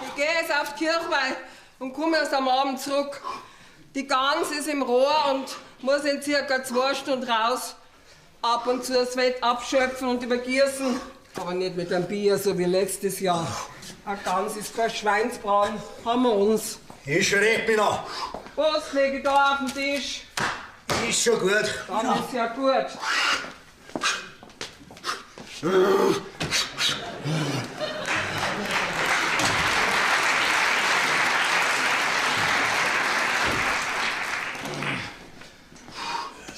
Ich gehe jetzt auf die Kirchweih und komme erst am Abend zurück. Die Gans ist im Rohr und muss in circa 2 Stunden raus. Ab und zu das Fett abschöpfen und übergießen. Aber nicht mit einem Bier, so wie letztes Jahr. Eine Gans ist kein Schweinsbraten, haben wir uns. Ist schon recht, Mina. Was lege ich da auf den Tisch? Ist schon gut. Dann ist ja gut.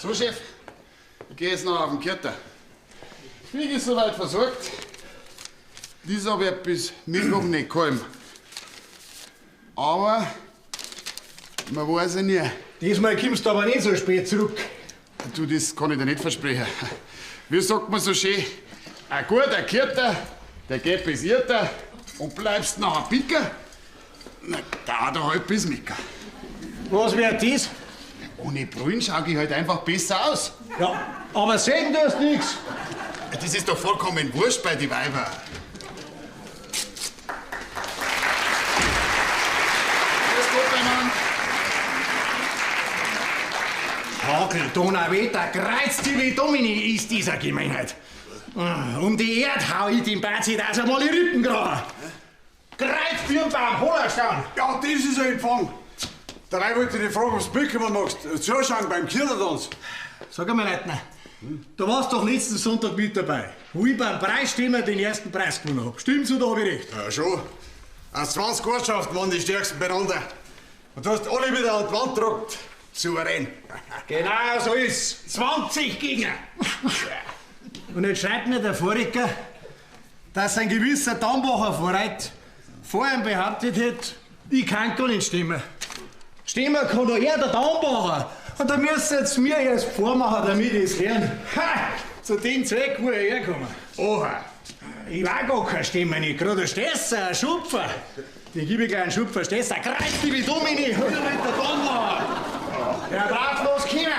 So, Chef, ich geh jetzt noch auf den Kirter. Krieg ist soweit versorgt. Dieser wird bis Mittwoch nicht kommen. Aber man weiß ja nie. Diesmal kommst du aber nicht so spät zurück. Du, das kann ich dir nicht versprechen. Wie sagt man so schön? Ein guter Kirter, der geht bis Irter und bleibst nachher picker. Na, da halt bis Micker. Was wär das? Ohne Brillen schau ich halt einfach besser aus. Ja, aber sehen tust nix. Das ist doch vollkommen wurscht bei den Weibern. Grüß Gott, mein Mann. Hagel, Donnerwetter, Kreuz, die Domini ist dieser Gemeinheit. Um die Erde hau ich den Bazi, dass er mal die Rippen graben. Kreuz, Birnbaum, Hollerstein. Ja, das ist ein Empfang. Dabei wollte ich dich fragen, ob du mitkommen magst. Zuschauen beim Kirtertanz. Sag einmal, Leitner, du warst doch letzten Sonntag mit dabei, wo ich beim Preisstimmer den ersten Preis gewonnen hab. Stimmt's oder hab ich recht? Ja, schon. Aus 20 Ortschaften waren die stärksten beieinander. Und du hast alle wieder an die Wand gedruckt. Souverän. Genau so ist's. 20 Gegner. Und jetzt schreibt mir der Voriger, dass ein gewisser Dambacher Vorreit vor ihm behauptet hat, ich kann gar nicht stimmen. Stimmen kann doch er, der Dambacher. Und da müsst ihr jetzt mir erst vormachen, damit ich's lerne. Ha! Zu dem Zweck muss ich herkommen. Oha! Ich war gar keine Stimme nicht. Gerade ein Stesser, ein Schupfer. Die gebe ich gleich einen Schupfer. Stesser, kreuz die wie Domini. Wieder mit der Dambacher. Der darf los kommen.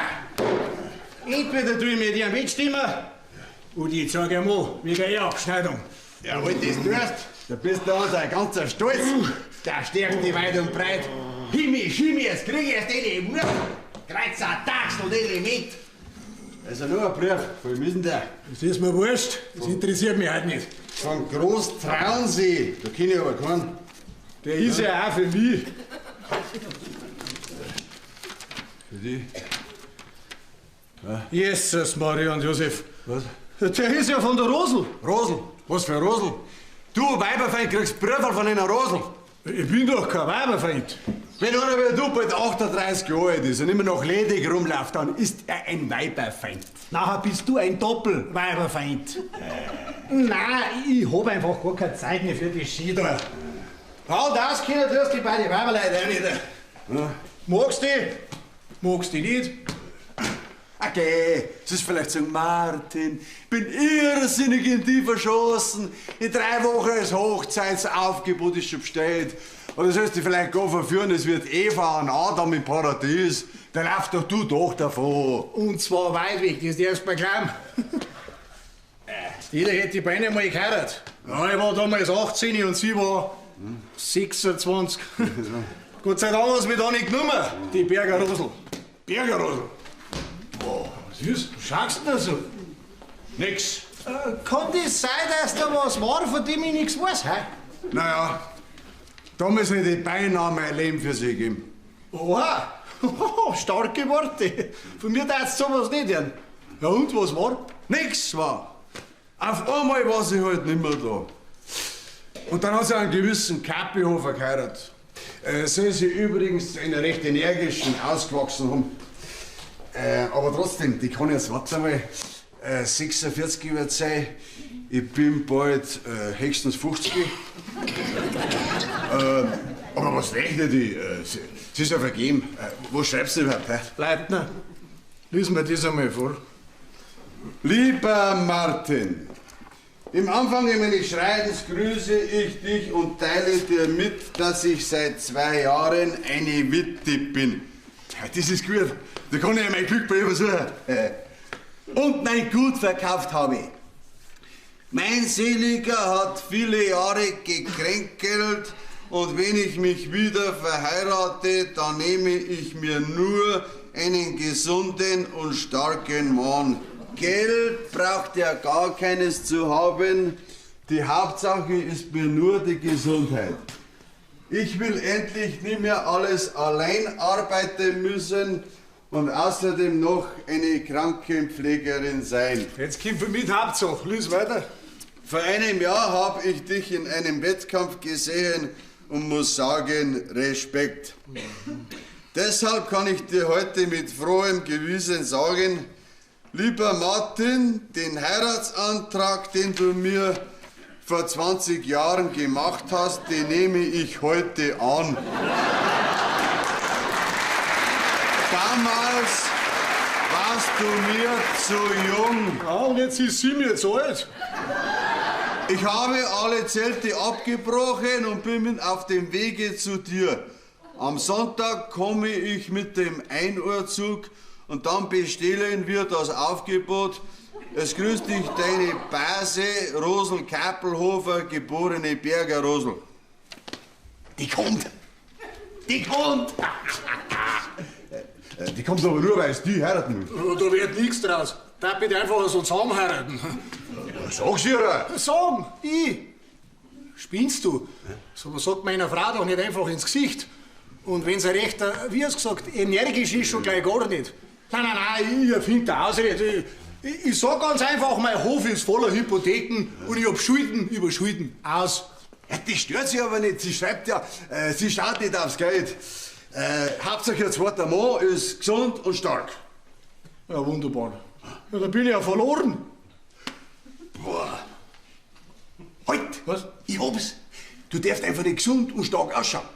Entweder tue ich mir die mitstimmen, oder ich zeige ihm an, wegen der Abschneidung. Ja, wenn du das tust, da bist du unser ganzer Stolz. Der stärkt die weit und breit. Himmi, Schimmi, jetzt krieg ich erst den Wurf. Kreuzer, Taxel, den mit. Also nur ein Brief, von wem ist denn der? Das ist mir wurscht, das interessiert mich halt nicht. Von Groß Traunsee, da kenn ich aber keinen. Der ist ja auch für mich. Für dich? Ja. Jesus, Maria und Josef. Was? Der ist ja von der Rosel. Rosel? Was für Rosel? Du, Weiberfeind, kriegst Briefe von einer Rosel. Ich bin doch kein Weiberfeind. Wenn einer wie du bald 38 Jahre alt ist und immer noch ledig rumläuft, dann ist er ein Weiberfeind. Nachher bist du ein Doppelweiberfeind. Nein, ich hab einfach gar keine Zeit mehr für die Ski da. Hau das, Kinder, du hast die beiden Weiberleute auch nicht. Ja. Magst du die? Magst du die nicht? Okay, es ist vielleicht so, Martin, bin irrsinnig in die verschossen. In 3 Wochen ist Hochzeitsaufgebot ist schon bestellt. Oder sollst du vielleicht gar verführen, es wird Eva und Adam im Paradies. Da lauf doch du doch davon. Und zwar weit weg, das darfst du mir glauben. Jeder hätte die Beine mal geheiratet. Ja, ich war damals 18 und sie war 26. Gott sei Dank haben sie mich da nicht genommen, die Berger Rosel. Berger Rosel? Boah, was ist? Was schaust du denn da so? Nix. Kann das sein, dass da was war, von dem ich nichts weiß? Hä? Naja, damals hätte ich beinahe mein Leben für sie gegeben. Oha, starke Worte. Von mir darfst du sowas nicht hören. Ja und, was war? Nix war. Auf einmal war sie halt nicht mehr da. Und dann hat sie einen gewissen Kapihofer geheiratet. Soll sie übrigens zu einer recht energischen ausgewachsen haben. Aber trotzdem, die kann jetzt, warte mal, 46 wird sein. Ich bin bald höchstens 50. Aber was rechnet ich? Sie ist ja vergeben. Was schreibst du überhaupt? Hä? Leitner, lies mir das einmal vor. Lieber Martin, im Anfang meines Schreibens grüße ich dich und teile dir mit, dass ich seit 2 Jahren eine Witwe bin. Ja, das ist gut. Da kann ich ja mein Glück bei ihr versuchen. Und mein Gut verkauft habe. Mein Seliger hat viele Jahre gekränkelt und wenn ich mich wieder verheirate, dann nehme ich mir nur einen gesunden und starken Mann. Geld braucht ja gar keines zu haben. Die Hauptsache ist mir nur die Gesundheit. Ich will endlich nicht mehr alles allein arbeiten müssen und außerdem noch eine Krankenpflegerin sein. Jetzt kommt für mich die Hauptsache. Lies weiter. Vor einem Jahr habe ich dich in einem Wettkampf gesehen und muss sagen, Respekt. Deshalb kann ich dir heute mit frohem Gewissen sagen, lieber Martin, den Heiratsantrag, den du mir vor 20 Jahren gemacht hast, den nehme ich heute an. Damals warst du mir zu jung. Ja, und jetzt ist sie mir zu alt. Ich habe alle Zelte abgebrochen und bin auf dem Wege zu dir. Am Sonntag komme ich mit dem 1 Uhr Zug und dann bestellen wir das Aufgebot. Es grüßt dich deine Base Rosel Kappelhofer, geborene Berger Rosel. Die kommt! Die kommt! Die kommt aber nur, weil es die heiraten will. Da wird nichts draus. Da bitte einfach so zusammen heiraten. Sag's ihr! Sagen? Ich? Spinnst du? So was sagt meiner Frau doch nicht einfach ins Gesicht. Und wenn sie recht, wie hast du gesagt, energisch ist, schon gleich gar nicht. Nein, nein, nein, ich erfinde eine Ausrede. Ich sag ganz einfach, mein Hof ist voller Hypotheken und ich hab Schulden über Schulden. Aus. Ja, die stört sich aber nicht. Sie schreibt ja, sie schaut nicht aufs Geld. Hauptsache ihr zweiter Mann ist gesund und stark. Ja, wunderbar. Ja, da bin ich ja verloren. Boah. Halt! Was? Ich hab's. Du darfst einfach nicht gesund und stark ausschauen.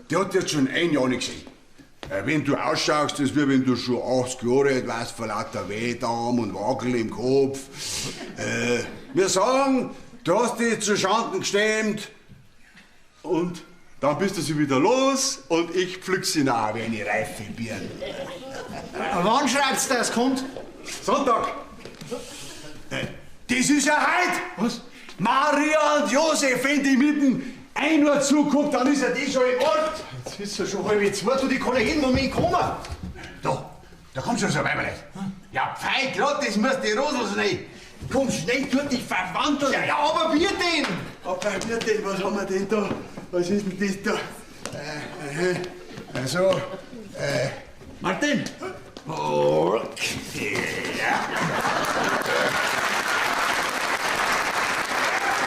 Der hat jetzt schon ein Jahr nicht gesehen. Wenn du ausschaust, das ist wie wenn du schon 80 Jahre alt warst, vor lauter Wehdarm und Wackel im Kopf. Wir sagen, du hast dich zu Schanden gestemmt und dann bist du sie wieder los und ich pflück sie nach wie eine reife Birne. Wann schreibst du, dass es kommt? Sonntag. Das ist ja heute. Was? Maria und Josef, wenn die mit dem 1 Uhr zukommt, dann ist ja die schon im Ort. Jetzt ist ja schon 1:30, du, die kann ja jeden Moment kommen. Da kommt schon so ein Weiberlein. Ja, pfei, grad, das muss die Rosel sein. Komm schnell, tu dich verwandeln. Ja, ja, aber wir denn? Aber wir denn, was haben wir denn da? Was ist denn das da? Also, Martin. Okay.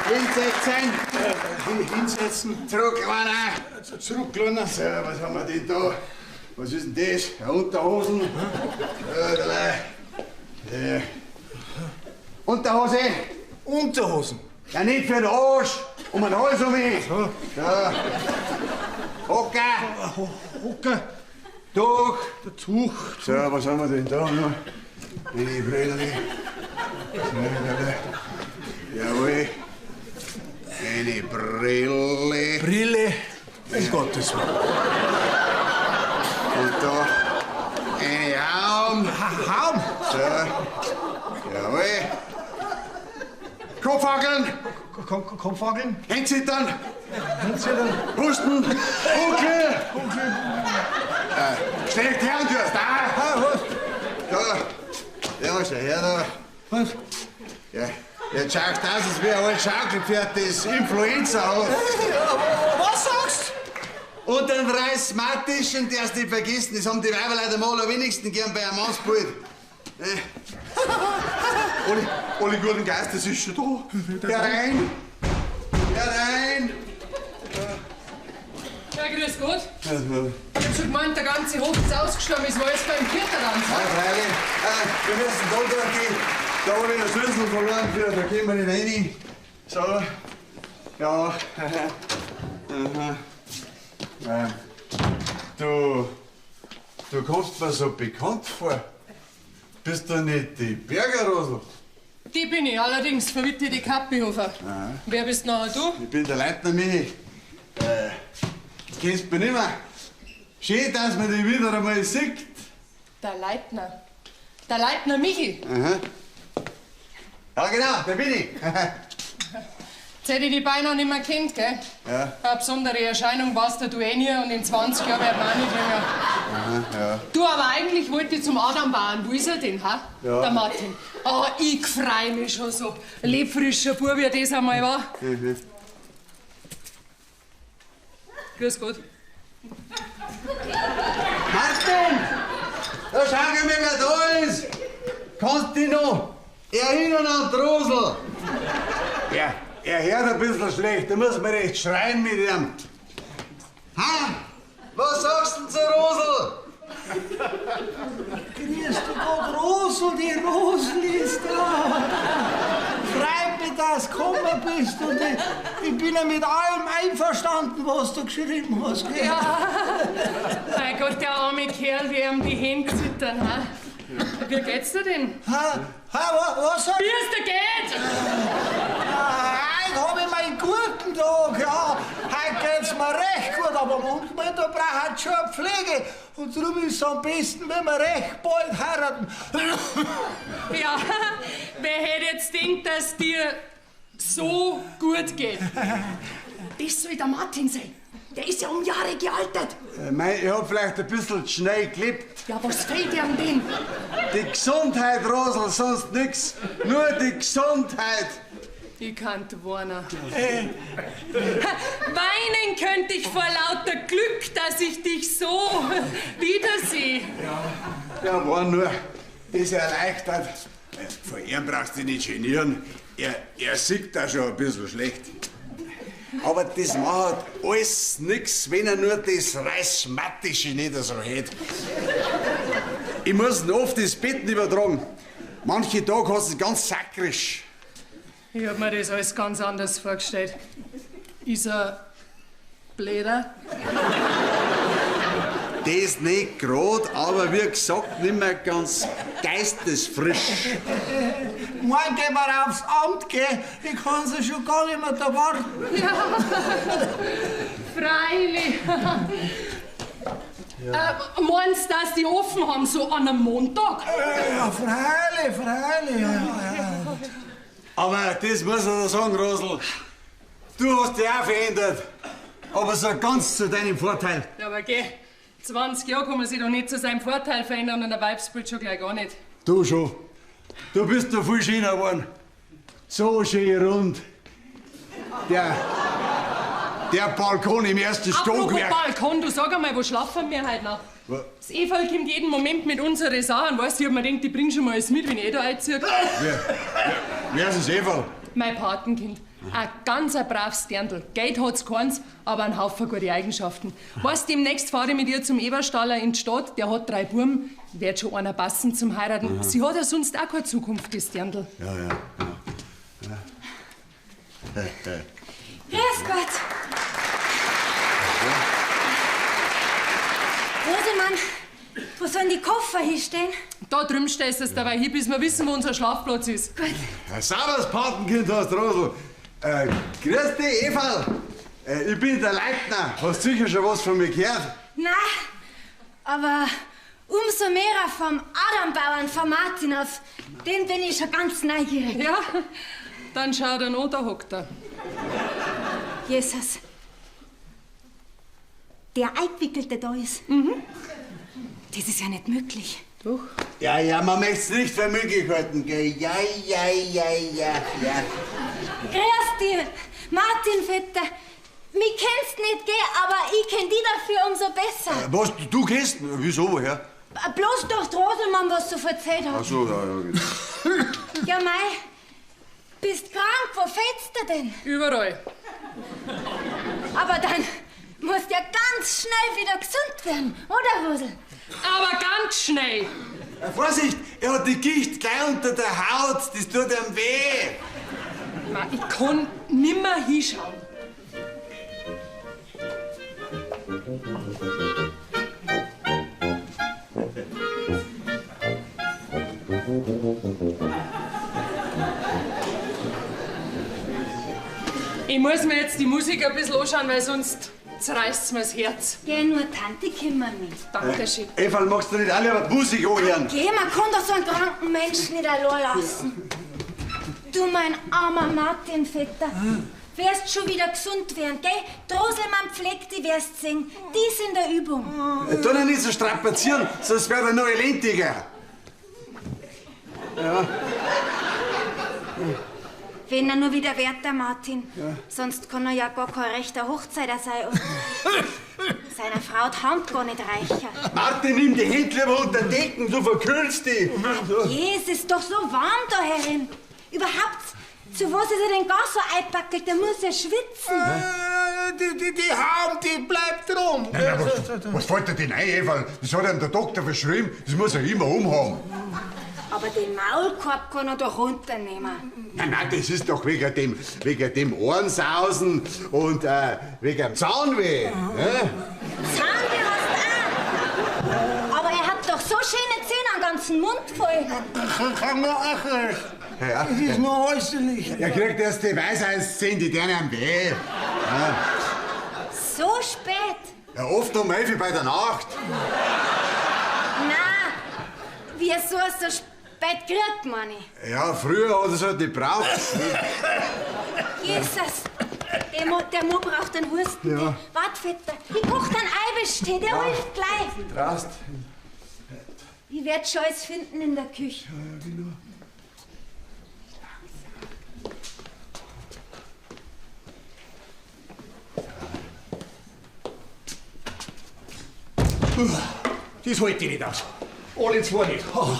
Hinsetzen. Hinsetzen. Zurücklehnen. Zurücklehnen. So, was haben wir denn da? Was ist denn das? Unterhosen. Unterhose. Unterhosen? Ja, nicht für den Arsch. Um den Hals um mich. So. Ja. Hocker. Hocker. Tuch. Der Tuch. So, was haben wir denn da noch? Die Brille. Jawohl. Eine Brille. Brille. Um Gottes Willen. Und da eine Haum. Haum? So. Jawohl. Komm, Kopfhakeln. Kopfhakeln? Händezittern. Händezittern. Husten. Huckel. Huckel. Schlecht hören tust. Da. Ah, was? Da. Ja, schau her da. Was? Ja. Jetzt schaust aus, als wie ein altes Schaukelpferd, das Influenza hat. Was sagst du? Und den Reismatischen darfst du nicht vergessen, das haben die Weiberleute am allerwenigsten gern bei einem Mannsbild. Alle guten Geister sind schon da. Herein! Herein! Ja, grüß Gott. Ich hab schon gemeint, der ganze Hof ist ausgestorben, es war jetzt beim Kirtertanz. Ja, freilich. Wir müssen da durchgehen. Da hab ich den Schlüssel verloren, für, da gehen wir nicht rein. So. Ja. Aha. Du kommst mir so bekannt vor. Bist du nicht die Bergerrosl? Die bin ich, allerdings verwitwete die Kappihofer. Wer bist nachher du? Ich bin der Leitner Michi. Kennst mich nicht mehr. Schön, dass man dich wieder einmal sieht. Der Leitner. Der Leitner Michi. Aha. Ja, genau, der bin ich. Jetzt hätte ich die beinahe nicht mehr kennt, gell? Ja. Eine besondere Erscheinung warst du eh nie und in 20 Jahren wird man auch nicht jünger. Aha, ja. Du, aber eigentlich wollte ich zum Adam bauen. Wo ist er denn, ha? Ja. Der Martin. Oh, ich freu mich schon so. Lebfrischer Bub, wie das einmal war. Mhm. Grüß Gott. Martin! Da schau ich mir, wer da ist! Kannst dich noch erinnern an die Rosl? Ja. Er hört ein bisschen schlecht, da muss man recht schreien mit ihm. Ha? Was sagst du denn zur Rosl? Grüß du Gott, Rosl, die Rosl ist da. Freut mich, dass du gekommen bist. Und ich bin ja mit allem einverstanden, was du geschrieben hast. Gell? Ja. Mein Gott, der arme Kerl, wie ihm die Hände zittern. Ha? Wie geht's dir denn? Ha? Ha, was sagst du? Wie es dir geht? Heute hab ich meinen guten Tag, ja. Heute geht's mir recht gut, aber manchmal da braucht schon eine Pflege. Und darum ist es am besten, wenn wir recht bald heiraten. Ja, wer hätte jetzt gedacht, dass dir so gut geht? Das soll der Martin sein. Der ist ja um Jahre gealtert. Mei, ich hab vielleicht ein bisschen schnell gelebt. Ja, was fehlt dir an dem? Die Gesundheit, Rosl, sonst nix. Nur die Gesundheit. Ich kann warnen. Weinen könnte ich vor lauter Glück, dass ich dich so wiedersehe. Ja, ja, war nur. Das erleichtert. Vor ihm brauchst du dich nicht genieren. Er sieht da schon ein bisschen schlecht. Aber das macht alles nix, wenn er nur das Reismatische nicht so hätte. Ich muss ihn oft das Bett übertragen. Manche Tage hast du es ganz sakrisch. Ich hab mir das alles ganz anders vorgestellt. Ist er bläder? Das nicht grad, aber wie gesagt, nicht mehr ganz geistesfrisch. Morgen gehen wir aufs Amt, gell? Ich kann sie schon gar nicht mehr da warten. Ja, freilich. Ja. Meinst du, dass die offen haben, so an einem Montag? Ja, freilich, freilich. Ja, ja. Aber das muss ich dir sagen, Rosl. Du hast dich auch verändert. Aber so ganz zu deinem Vorteil. Ja, aber geh. 20 Jahre kann man sich doch nicht zu seinem Vorteil verändern und der Weibsbild schon gleich gar nicht. Du schon. Du bist doch viel schöner geworden. So schön rund. Der Balkon im ersten Stockwerk. Apropos Balkon, du sag einmal, wo schlafen wir heute noch? Was? Das Everl kommt jeden Moment mit unseren Sachen. Weißt du, ich hab mir gedacht, die bringen schon mal alles mit, wenn ich eh da einziehe. Wer ist das Everl? Mein Patenkind. Ein ganz ein braves Dirndl. Geld hat's keins, aber einen Haufen gute Eigenschaften. Weißt, demnächst fahre ich mit ihr zum Eberstaller in die Stadt. Der hat 3 Buben. Wird schon einer passen zum Heiraten. Aha. Sie hat ja sonst auch keine Zukunft, das Dirndl. Ja, ja, ja. Grüß Gott. Rosemann, wo sollen die Koffer hinstehen? Da drüben stellst du es dabei hin, bis wir wissen, wo unser Schlafplatz ist. Gut. Ein sauberes Patenkind hast, Rosl. Grüß dich, Everl. Ich bin der Leitner. Hast sicher schon was von mir gehört? Nein, aber umso mehr vom Adambauern, vom Martin, auf den bin ich schon ganz neugierig. Ja, Dann schaut er an, da hockt er. Jesus. Der Eingewickelte da ist. Mhm. Das ist ja nicht möglich. Doch. Ja, ja, man möchte es nicht für möglich halten, gell? Ja, ja, ja, ja, ja. Grüß dich, Martin Vetter. Mich kennst nicht, gell, aber ich kenn dich dafür umso besser. Was, du kennst? Wieso, woher? Bloß durch die Roselmann, was du erzählt hast. Ach so, ja, ja, genau. Ja, mei, bist krank, wo fehlt's dir denn? Überall. Aber dann musst ja ganz schnell wieder gesund werden, oder, Rosel? Aber ganz schnell. Vorsicht, er hat die Gicht gleich unter der Haut, das tut ihm weh. Ma, ich kann nimmer hinschauen. Ich muss mir jetzt die Musik ein bisschen anschauen, weil sonst zerreißt's mir das Herz. Geh, nur Tante kümmert mich. Dankeschön. Eva, magst du nicht alle aber die Musik anhören? Geh, man kann doch so einen kranken Menschen nicht allein lassen. Du, mein armer Martin, Vetter. Wirst schon wieder gesund werden, gell? Droselmann pflegt die, wirst sehen. Die ist in der Übung. Tu doch nicht so strapazieren, sonst wird er noch elendiger. Ja. Wenn er nur wieder wird, der Martin. Ja. Sonst kann er ja gar kein rechter Hochzeiter sein und seiner Frau die Hand gar nicht reichen. Martin, nimm die Hände lieber unter den Decken, du verkühlst die. Je, es ist doch so warm da herin. Überhaupt, zu was ist er denn gar so einpackelt? Der muss ja schwitzen. Die Hand, die bleibt rum. Nein, nein, was fällt dir denn ein, Eva? Das hat ihm der Doktor verschrieben, das muss er immer umhaben. Aber den Maulkorb kann er doch runternehmen. Nein, nein, das ist doch wegen dem Ohrensausen und wegen dem Zahnweh. Ja? Zahnweh hast du auch. Aber er hat doch so schöne Zähne am ganzen Mund voll. Kann man auch nicht. Ja. Das ist nur äußerlich. Er kriegt erst die Weisheitszähne, die tun ihm weh. Ja. So spät? Ja, oft um 11 bei der Nacht. Nein, wieso so spät kriegt, meine ich? Ja, früher hat er es halt nicht gebraucht. Jesus, der Mo braucht einen Husten. Ja. Wart, Vetter, ich koch einen Eibisch-Tee, der hilft gleich. Drast. Ich werd schon alles finden in der Küche. Ja, genau. Das halte ich nicht aus. Alle zwei nicht. Oh,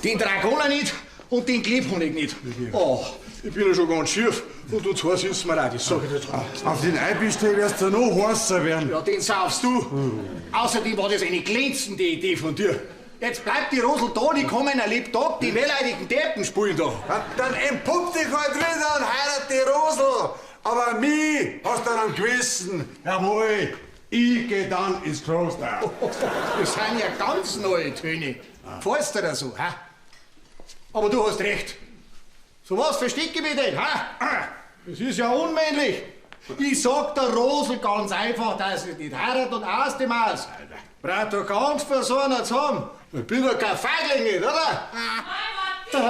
den Dragoner nicht und den Klebhonig nicht. Oh, ich bin ja schon ganz schief. Und du zwei siehst mir auch, das sag ich dir jetzt. Auf den Eibisch-Tee wirst du noch heißer werden. Ja, den saufst du. Außerdem war das eine glänzende Idee von dir. Jetzt bleibt die Rosel da, die kommen ein Lebtag, die wehleidigen Deppen spielen da. Ja, dann entpuppt dich halt wieder und heirat die Rosel. Aber mich hast du dann am Gewissen. Jawohl. Ich geh dann ins Kloster. Das sind ja ganz neue Töne. Gefällt's dir da so, hä? Aber du hast recht. So was verstecke ich mich denn, hä? Das ist ja unmännlich. Ich sag der Rosel ganz einfach, dass ich nicht heirat und aus dem Haus. Braucht doch keine Angst vor so einer zu haben. Ich bin doch kein Feigling nicht, oder? Leute,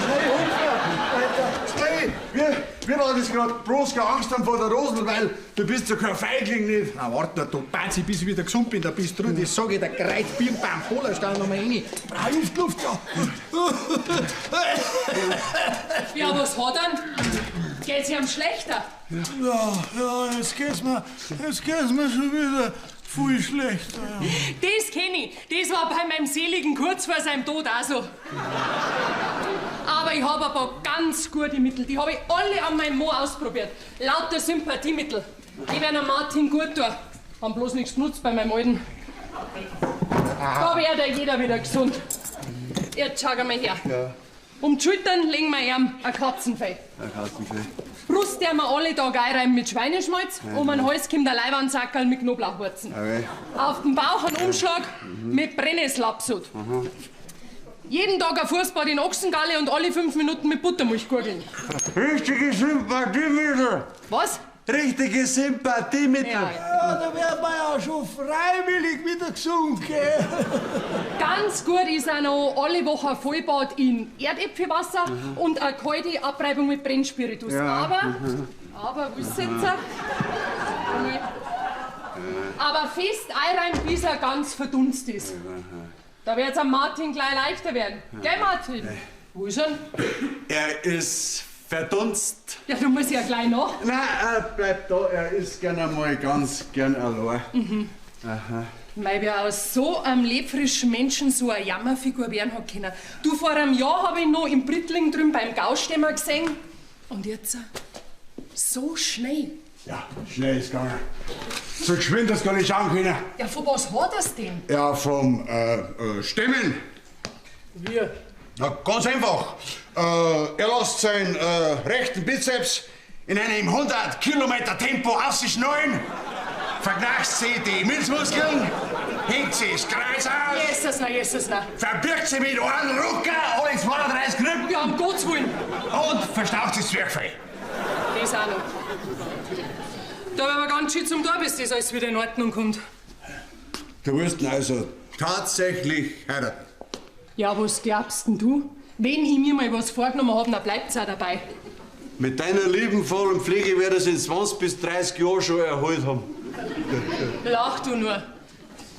schnell umfahren. Schnell! Wir waren das gerade bloß keine Angst haben vor der Rosel, weil du bist ja kein Feigling nicht. Na, warte noch, du Banzi, bis ich wieder gesund bin, da bist du drin. Das sag ich, der Kreuzbirnbaum voller Stau noch mal rein. Brauch Luft, Luft, ja. Ja, was hat er? Geht's ihm schlechter? Ja, jetzt geht's mir schon wieder viel schlechter. Ja. Das kenn ich. Das war bei meinem Seligen kurz vor seinem Tod auch so. Aber ich habe ein paar ganz gute Mittel. Die habe ich alle an meinem Mo ausprobiert. Lauter Sympathiemittel. Die werden am Martin gut tun. Haben bloß nichts genutzt bei meinem Alten. Da wird ja jeder wieder gesund. Jetzt schau mal her. Ja. Um die Schultern legen wir ihm ein Katzenfell. Ein Katzenfell. Brust der wir alle Tag einreiben mit Schweineschmalz. Ja. Um den Hals kommt ein Leiwandsackerl mit Knoblauchwurzen. Okay. Auf dem Bauch ein Umschlag mit Brennnesselabsud. Mhm. Jeden Tag ein Fußbad in Ochsengalle und alle 5 Minuten mit Buttermilch gurgeln. Richtige Sympathiemittel. Was? Richtige Sympathiemittel. Ja, Ja, da wird man ja schon freiwillig wieder gesund, gell? Ganz gut ist auch noch alle Woche ein Vollbad in Erdäpfelwasser und eine kalte Abreibung mit Brennspiritus. Aber, wisst ihr? Nee. Aber fest einreiben, bis er ganz verdunst ist. Da wird's am Martin gleich leichter werden. Gell, Martin? Wo ist er? Er ist verdunst. Ja, du musst ja gleich nach. Nein, er bleibt da. Er ist gern einmal ganz gern allein. Mei, wer aus so einem lebfrischen Menschen so eine Jammerfigur werden hat können. Du, vor einem Jahr hab ich noch im Brittling drüben beim Gaustemmer gesehen. Und jetzt so schnell. Ja, schnell ist gegangen. So geschwind, dass gar nicht schauen können. Ja, von was hat er's denn? Ja, vom Stemmen. Wie? Na, ganz einfach. Er lässt seinen rechten Bizeps in einem 100 Kilometer Tempo ausschnallen, verknackt sie die Milzmuskeln, hängt sie das Kreuz aus, Jesus, na, Jesus, na. verbirgt sie mit einem Rucker alle 32 Rippen Ja, um Gottes Willen. und verstaucht das Zwerchfell. Das auch noch. Da werden wir ganz schön zum Tor, bis das alles wieder in Ordnung kommt. Du wirst ihn also tatsächlich heiraten. Ja, was glaubst denn du? Wenn ich mir mal was vorgenommen hab, dann bleibt's auch dabei. Mit deiner liebenvollen Pflege wird er sich in 20 bis 30 Jahren schon erholt haben. Lach du nur.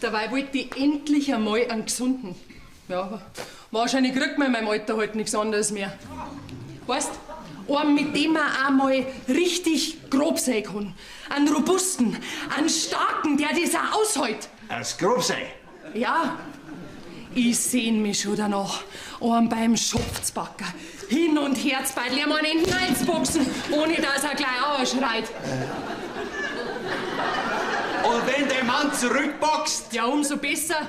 Dabei wollte ich endlich einmal einen gesunden. Ja, aber wahrscheinlich kriegt man in meinem Alter halt nichts anderes mehr. Weißt, einen, mit dem man auch mal richtig grob sein kann. Einen robusten, einen starken, der das auch aushält. Als grob sein. Ja, ich sehn mich schon danach. Einen beim Schopfzbacker. Hin und her zu beidel, ihm einen in den Hals boxen, ohne dass er gleich aufschreit. Und wenn der Mann zurückboxt? Ja, umso besser.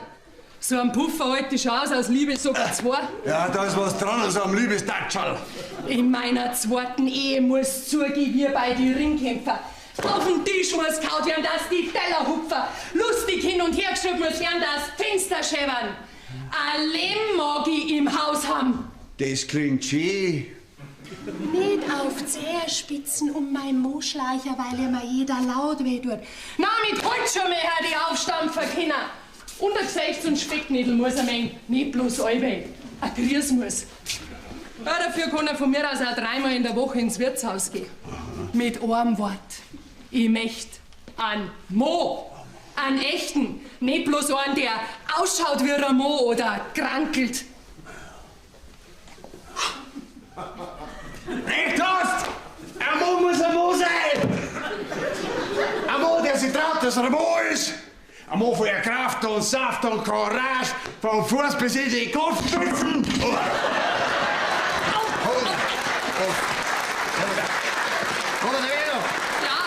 So ein Puffer halte ich schon aus, aus Liebe sogar zwei. Ja, da ist was dran an so einem Liebestatschall. In meiner zweiten Ehe muss zugehen wie bei die Ringkämpfer. Auf den Tisch muss kaut werden, dass die Teller hupfen. Lustig hin und her geschrieben muss werden, dass Fenster scheppern. Ein Leben mag ich im Haus haben. Das klingt schön. Nicht auf Zehenspitzen um mein Mo schleicher, weil ihr mir jeder laut weh tut. Na, mit Holz schon mehr die aufstampfen können. Und ein Gesichts- und Specknädel muss er mengen, nicht bloß allweil. Ein Grüß muss. Ja, dafür kann er von mir aus auch dreimal in der Woche ins Wirtshaus gehen. Mit einem Wort. Ich möcht einen Mo. Einen echten. Nicht bloß einen, der ausschaut wie ein Mo oder krankelt. Recht hast! Ein Mo muss ein Mo sein! Ein Mo, der sich traut, dass er ein Mo ist! Ein Mo voller Kraft und Saft und Courage, vom Fuß bis in die Kopfspitzen! Komm da wieder! Ja,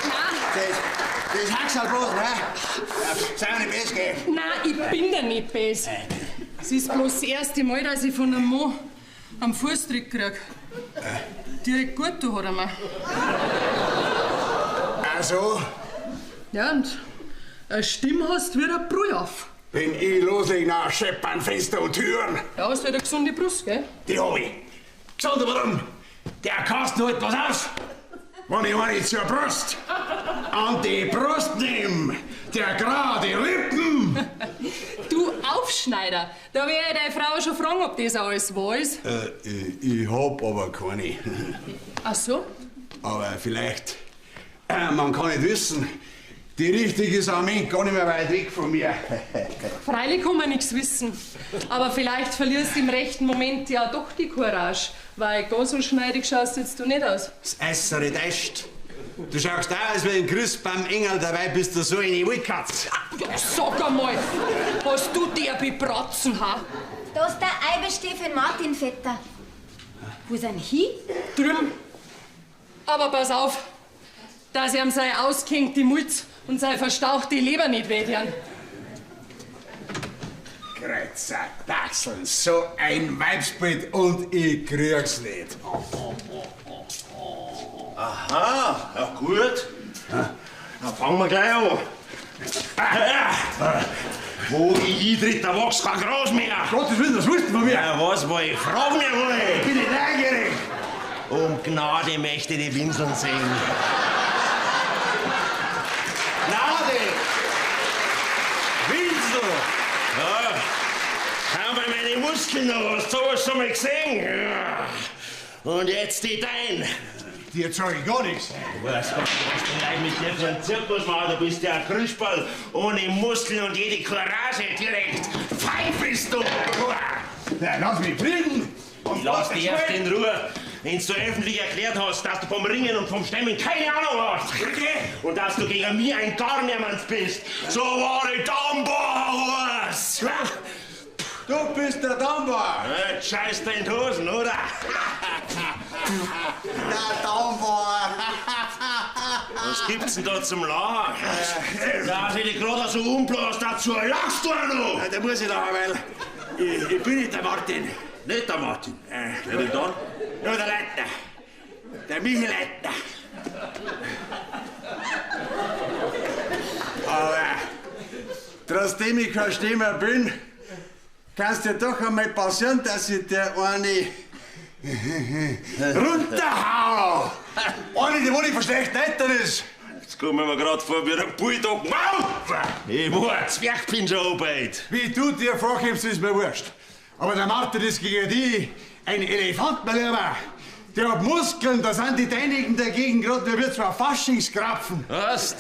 nein. Das Haxal bloß, ne? Sei mir nicht böse, gell? Nein, ich bin da nicht böse. Es ist bloß das erste Mal, dass ich von einem Mann am Fußtritt krieg. Direkt gut, du hat er mir. Also, Ja, und eine Stimme hast wie ein Brüllauf. wenn ich loslege, na, scheppern Fenster und Türen. Ja, hast halt eine gesunde Brust, gell? Die hab ich. Gesund warum? Der Kasten holt was aus. Wenn ich eine zur Brust an die Brust nehm, der gerade Rippen. Du Aufschneider, da wär ich deine Frau schon fragen, ob das alles wahr ist. Ich hab aber keine. Ach so? Aber vielleicht, man kann nicht wissen, die richtige ist am Ende gar nicht mehr weit weg von mir. Freilich kann man nichts wissen. Aber vielleicht verlierst du im rechten Moment ja doch die Courage, weil ganz so schneidig schaust jetzt du nicht aus. Das äußere täuscht. Du schaust aus, als wenn Chris beim Engel, dabei bist du so eine Wildkatz. Ja, sag einmal, was du der bebratzen, ha? Da ist der Eibesteh für den Martin, Vetter. Wo ist denn hin? Drüben. Aber pass auf, dass ihm sei ausgehängte Mulz und sei verstauchte Leber nicht wehtun. Kreuzer, Dachseln, so ein Weibsbild und ich krieg's nicht. Aha, ja gut. Dann fangen wir gleich an. Wo ich eintritt, da wächst kein Gras mehr. Gottes Willen, was willst du von mir? Ja, was woll ich? Frag mich mal. Ich bin nicht neugierig. Um Gnade möchte ich die Winseln sehen. Na, hast du sowas schon mal gesehen? Und jetzt die dein. Dir zeig ich gar nichts. Du weißt gar nicht, was du gleich mit dir für einen Zirkus machst. Du bist ja ein Krüppel ohne Muskeln und jede Courage direkt. Fein bist du! Ja, lass mich frieden! Und lass dich erst in Ruhe, wenn du öffentlich erklärt hast, dass du vom Ringen und vom Stemmen keine Ahnung hast. Und dass du gegen mich ein gar niemand bist. So war ich Dammbauer! Du bist der Dammbauer! Jetzt scheißt du in die Hosen, oder? Der Dammbauer! Was gibt's denn da zum Lachen? Da ich dich gerade so umblas, dazu lachst du auch noch! Da muss ich lachen, weil ich bin nicht der Martin. Nicht der Martin? Wer denn dann? Ja, der Leitner. Der Michi Leitner. Aber trotzdem ich kein Stemmer bin, kann's dir doch einmal passieren, dass ich dir eine runterhau. Eine, die wo nicht verschlecht Eltern ist. Jetzt kommen wir gerade vor wie ein Bulldog. Mau! Ich war ein Zwerg bin schon arbeit. Wie du dir vorkommst, ist mir wurscht. Aber der Martin ist gegen die ein Elefant, mein Lieber. Der hat Muskeln, da sind die deinigen dagegen gerade wie zwei Faschingskrapfen. Was?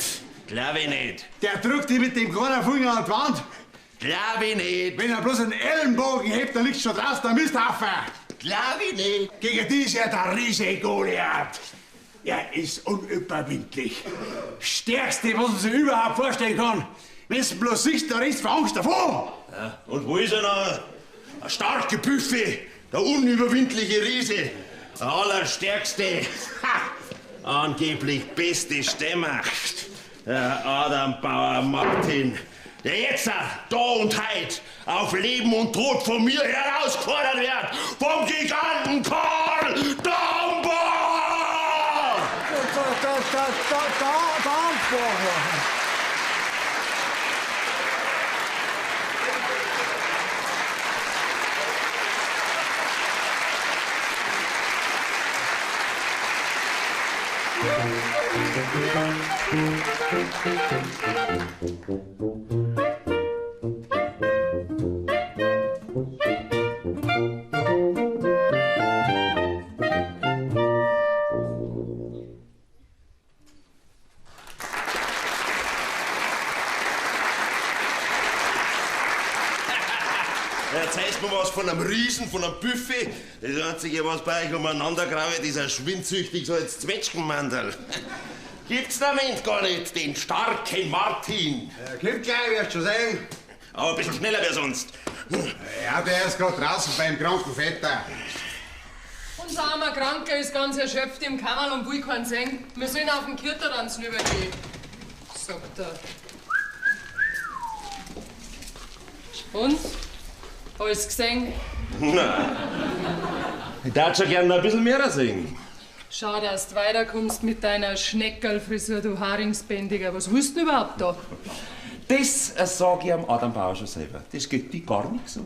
Glaub ich nicht. Der drückt dich mit dem kleinen Finger an die Wand. Glaub ich nicht. Wenn er bloß einen Ellenbogen hebt, dann liegt schon draußen der Misthaufen. Glaub ich nicht. Gegen die ist er der Riese Goliath. Er ist unüberwindlich. Stärkste, was man sich überhaupt vorstellen kann. Wenn's bloß siehst, da rennst du vor Angst davon. Ja, und wo ist er noch? Ein starke Büffel, der unüberwindliche Riese, der allerstärkste, ha, angeblich beste Stemmer, der Adam Bauer Martin, der jetzt da und heit auf Leben und Tod von mir herausgefordert wird, vom Giganten Karl Dambauer! Dambauer! Erzählst mir was von einem Riesen, von einem Buffet. Das Einzige, was bei euch umeinander graut, ist ein schwindsüchtig so als Zwetschgenmandel. Gibt's da Moment gar nicht, den starken Martin. Ja, kommt gleich, wirst du schon sehen. Aber ein bisschen schneller wie sonst. Ja, der ist gerade draußen beim kranken Vetter. Unser armer Kranker ist ganz erschöpft im Kammerl und will keinen sehen. Wir sollen auf den Kirtertanz rübergehen, sagt er. Und? Alles gesehen? Nein. Ich darf schon gern noch ein bisschen mehr sehen. Schau, dass du weiterkommst mit deiner Schneckerlfrisur, du Haringsbändiger. Was willst du denn überhaupt da? Das sag ich am Adam Bauer schon selber. Das geht dich gar nicht so.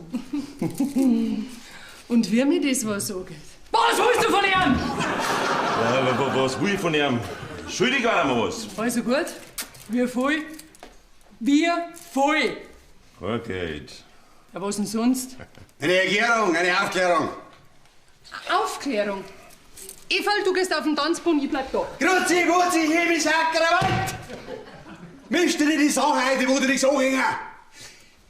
Und wie mir das was angeht. Was willst du von ihm? Ja, was will ich von ihm? Schuldig war er mir was. Also gut, wir voll. Wir voll. Okay. Ja, was denn sonst? Eine Erklärung, eine Aufklärung. Aufklärung? Everl, du gehst auf den Tanzboden, ich bleib da. Grüezi, Wurzi, Himmel, Sakrament! Misch dir nicht die Sache ein, die wo dir nichts anhängen.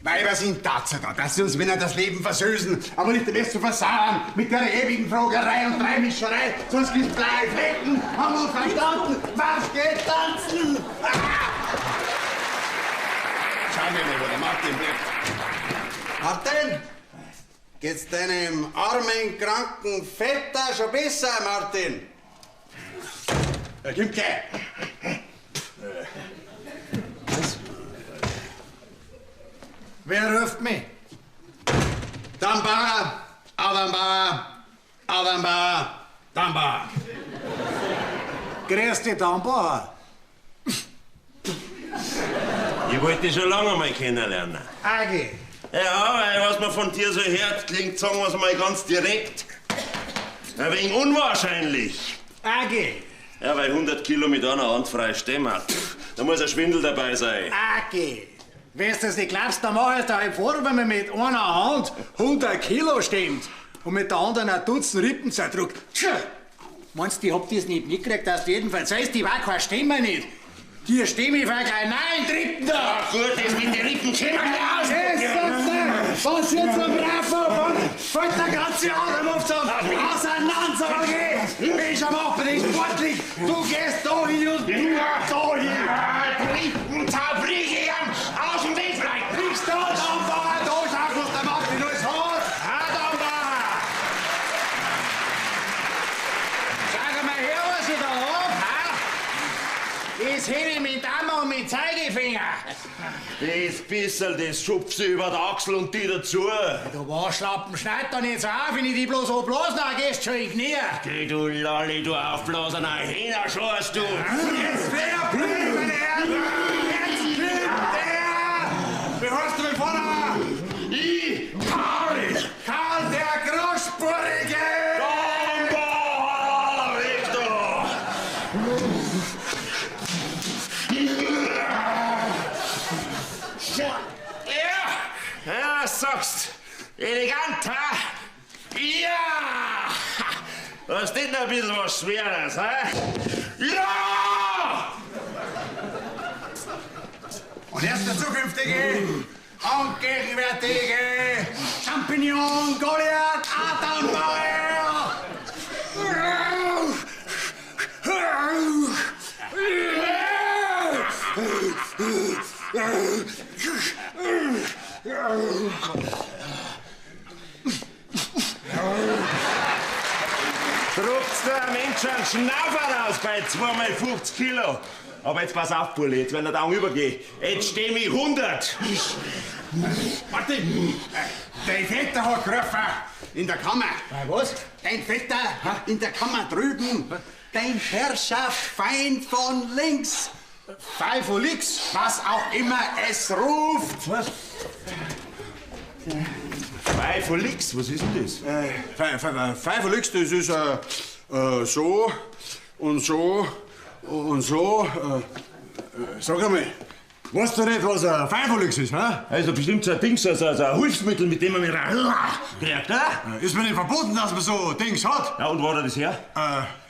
Weiber sind dazu da, dass sie uns Männer das Leben versüßen, aber nicht den Rest zu versauen mit der ewigen Fragerei und Dreimischerei, sonst gibt's blaue Flecken, haben wir uns verstanden, was geht tanzen? Ah! Schauen wir mal, wo der Martin bleibt. Martin, geht's deinem armen, kranken Vetter schon besser, Martin? Er kommt gleich. Was? Wer ruft mich? Dambauer, Adam Bauer, Adam Bauer, Dambauer. Grüß dich, Dambauer. Ich wollte dich schon lange mal kennenlernen. Agi. Ja, weil was man von dir so hört, klingt, sagen wir's mal ganz direkt, ein wenig unwahrscheinlich. Agi. Ja, weil 100 Kilo mit einer Hand frei stemmen. Da muss ein Schwindel dabei sein. Agi. Wenn du das nicht glaubst, dann mach ich dir vor, wenn man mit einer Hand 100 Kilo stemmt und mit der anderen ein Dutzend Rippen zerdrückt. Tja! Meinst du, ich hab das nicht mitgekriegt, dass du jedenfalls heißt, ich war kein Stemmer nicht. Die Stimme ich gleich nein, Rippen da! Ja, gut, das mit den Rippen kennen wir aus! Was jetzt am Rafa? Fällt der ganze Atem auf zum Auseinander, okay? Mensch, am Abend ist sportlich! Du gehst da hin und du da hin! Rippen zerbrich aus dem Weg vielleicht! Liegst da, Daumbauer, da schau, was der Martin alles hat! Ha, Daumbauer! Schau mal her, was ich da hab, ha? Das hätte ich mit Daumen und mit Zeigefinger! Das Bissel, das schupft sie über die Achsel und die dazu. Du Waschlappen, schneid doch nicht so auf, wenn ich die bloß abblasen, dann gehst du schon in die Knie. Geh du Lalli, du aufblasener Hähnerschorst, du. Jetzt fair play, meine Herren! Jetzt kommt der! Wie heißt du denn vorne? Ich, Karl! Karl der Großspurige! Daumbauer, weg da! Ja, ja, sagst, elegant, ha? Ja! Das ist nicht ein bisschen was Schweres, hä? Ja! Und erst der zukünftige und gegenwärtige Champignon Goliath Adam Bauer! Druckt's da ein Mensch einen Schnaufer raus bei 2x50 Kilo. Aber jetzt pass auf, Bulli, jetzt wenn der Daumen übergeht. Jetzt steh ich 100. Martin, dein Vetter hat gerufen in der Kammer. Was? Dein Vetter in der Kammer drüben. Dein Herrschaft Feind von links. Fein von links? Was auch immer es ruft. Was? Fein von links? Was ist denn das? Fein von links, das ist so und so und so. Sag einmal, weißt du nicht, was ein Fein von links ist, hä? Also bestimmt so ein Ding, so ein Hilfsmittel, mit dem man mich kriegt, oder? Ist mir nicht verboten, dass man so Dings hat? Ja, und wo hat er das her?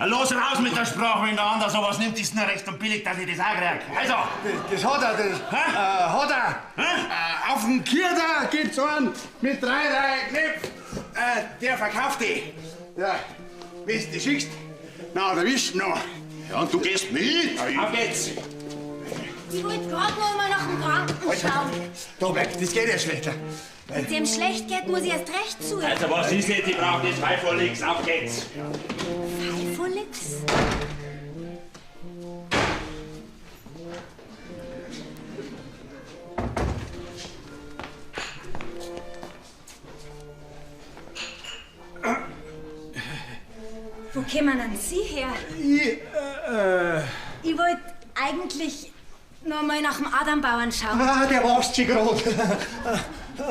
Los raus mit der Sprache, wenn der andere sowas nimmt, ist nur recht und billig, dass ich das auch krieg. Also! Das hat er, das hat er. Auf dem Kirder gibt's einen mit 3 Knöpfen. Der verkauft die. Ja, wenn du die schickst, na, da bist du noch. Ja, und du gehst mit. Auf geht's! Ich wollte gerade noch mal nach dem Kranken schauen. Da bleib, das geht ja schlechter. Wenn es ihm schlecht geht, muss ich erst recht zu. Also, was ist jetzt? Ich brauche das Pfeif vor links. Auf geht's! Pfeif vor links? Wo kämen denn Sie her? Ich wollte eigentlich noch mal nach dem Adambauern schauen. Ah, der wascht sich grad.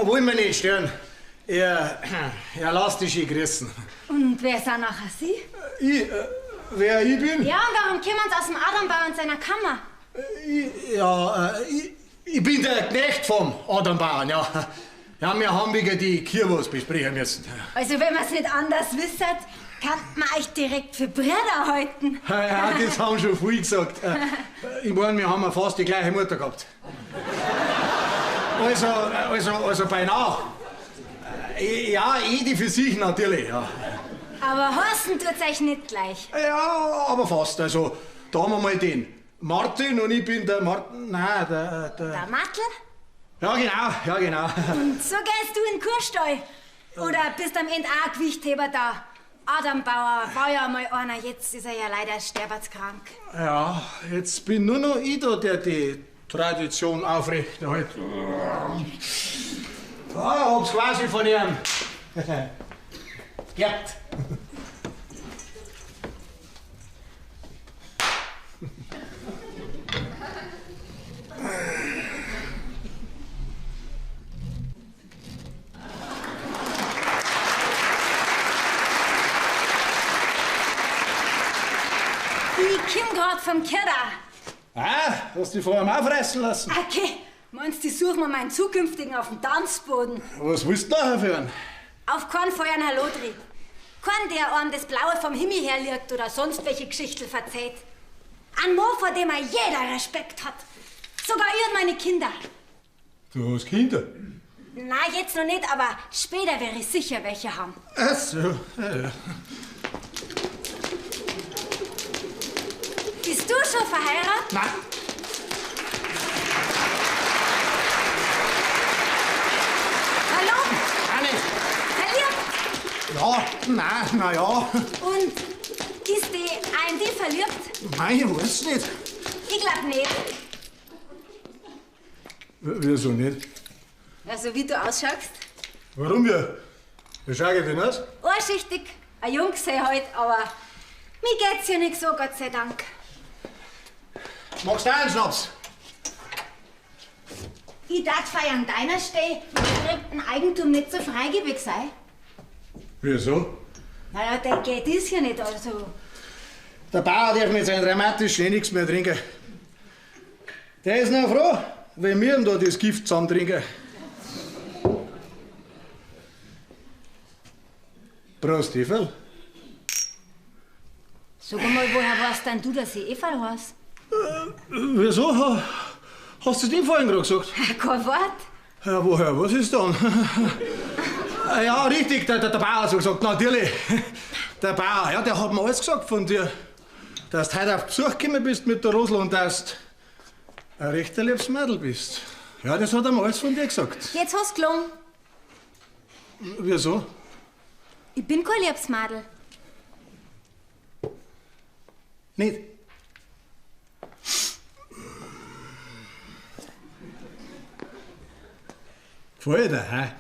Wollen wir nicht stören. Er lässt dich schön grüßen. Und wer sind nachher Sie? Ich, wer ich bin? Ja, und warum kommen Sie aus dem Adambauern seiner Kammer? Ich bin der Knecht vom Adambauern, ja. Ja, wir haben wegen die Kirwas besprechen müssen. Also, wenn man's nicht anders wisst, kann man euch direkt für Brüder halten. Ja, das haben schon viel gesagt. Ich meine, wir haben ja fast die gleiche Mutter gehabt. Also beinahe. Ja, jede für sich natürlich, ja. Aber heißen tut's euch nicht gleich. Ja, aber fast. Also, da haben wir mal den Martin und ich bin der Martin. Nein, der. Der Matl? Ja, genau, ja, genau. Und so gehst du in den Kurstall. Oder bist am Ende auch Gewichtheber da? Adam Bauer war ja mal einer, jetzt ist er ja leider sterbenskrank. Ja, jetzt bin nur noch ich da, der die Tradition aufrechterhält. Ja, hab's quasi von ihm geerbt. Ich komm grad vom Kirder. Ah, hast du dich vorher auch fressen lassen? Okay, Meinst du, ich suche mir meinen zukünftigen auf dem Tanzboden? Was willst du nachher für einen? Auf keinen Fall einen Hallodri. Keinen, der einem das Blaue vom Himmel herliegt oder sonst welche Geschichten verzeiht. Ein Mann, vor dem auch jeder Respekt hat. Sogar ich und meine Kinder. Du hast Kinder? Nein, jetzt noch nicht, aber später werde ich sicher welche haben. Ach so, ja, ja. Bist du schon verheiratet? Nein. Hallo? Auch nicht. Verliebt? Ja, nein, na ja. Und ist die auch in dich verliebt? Nein, ich weiß nicht. Ich glaub nicht. Wieso nicht? Also, wie du ausschaust? Warum ja? Wie schau ich denn aus? Anschichtig, ein Junggesell halt, aber mir geht's ja nicht so, Gott sei Dank. Magst du auch einen Schnaps? Ich darf feiern deiner Stelle mit fremdem Eigentum nicht so freigebig sein. Wieso? Naja, der geht ist ja nicht, also. Der Bauer darf mit seinem rheumatischen eh nichts mehr trinken. Der ist noch froh, wenn wir ihm da das Gift zusammen trinken. Prost, Everl. Sag mal, woher weißt denn du, dass ich Everl heiß? Wieso? Hast du das dem vorhin gerade gesagt? Kein Wort. Ja, woher? Was ist dann? Ja, richtig, der Bauer hat so gesagt, natürlich. Der Bauer, ja, der hat mir alles gesagt von dir. Dass du heute auf Besuch gekommen bist mit der Rosl und dass du ein rechter liebes Mädel bist. Ja, das hat er mir alles von dir gesagt. Jetzt hast du gelogen. Wieso? Ich bin kein liebes Mädel. Nicht? Gefällt dir, hä?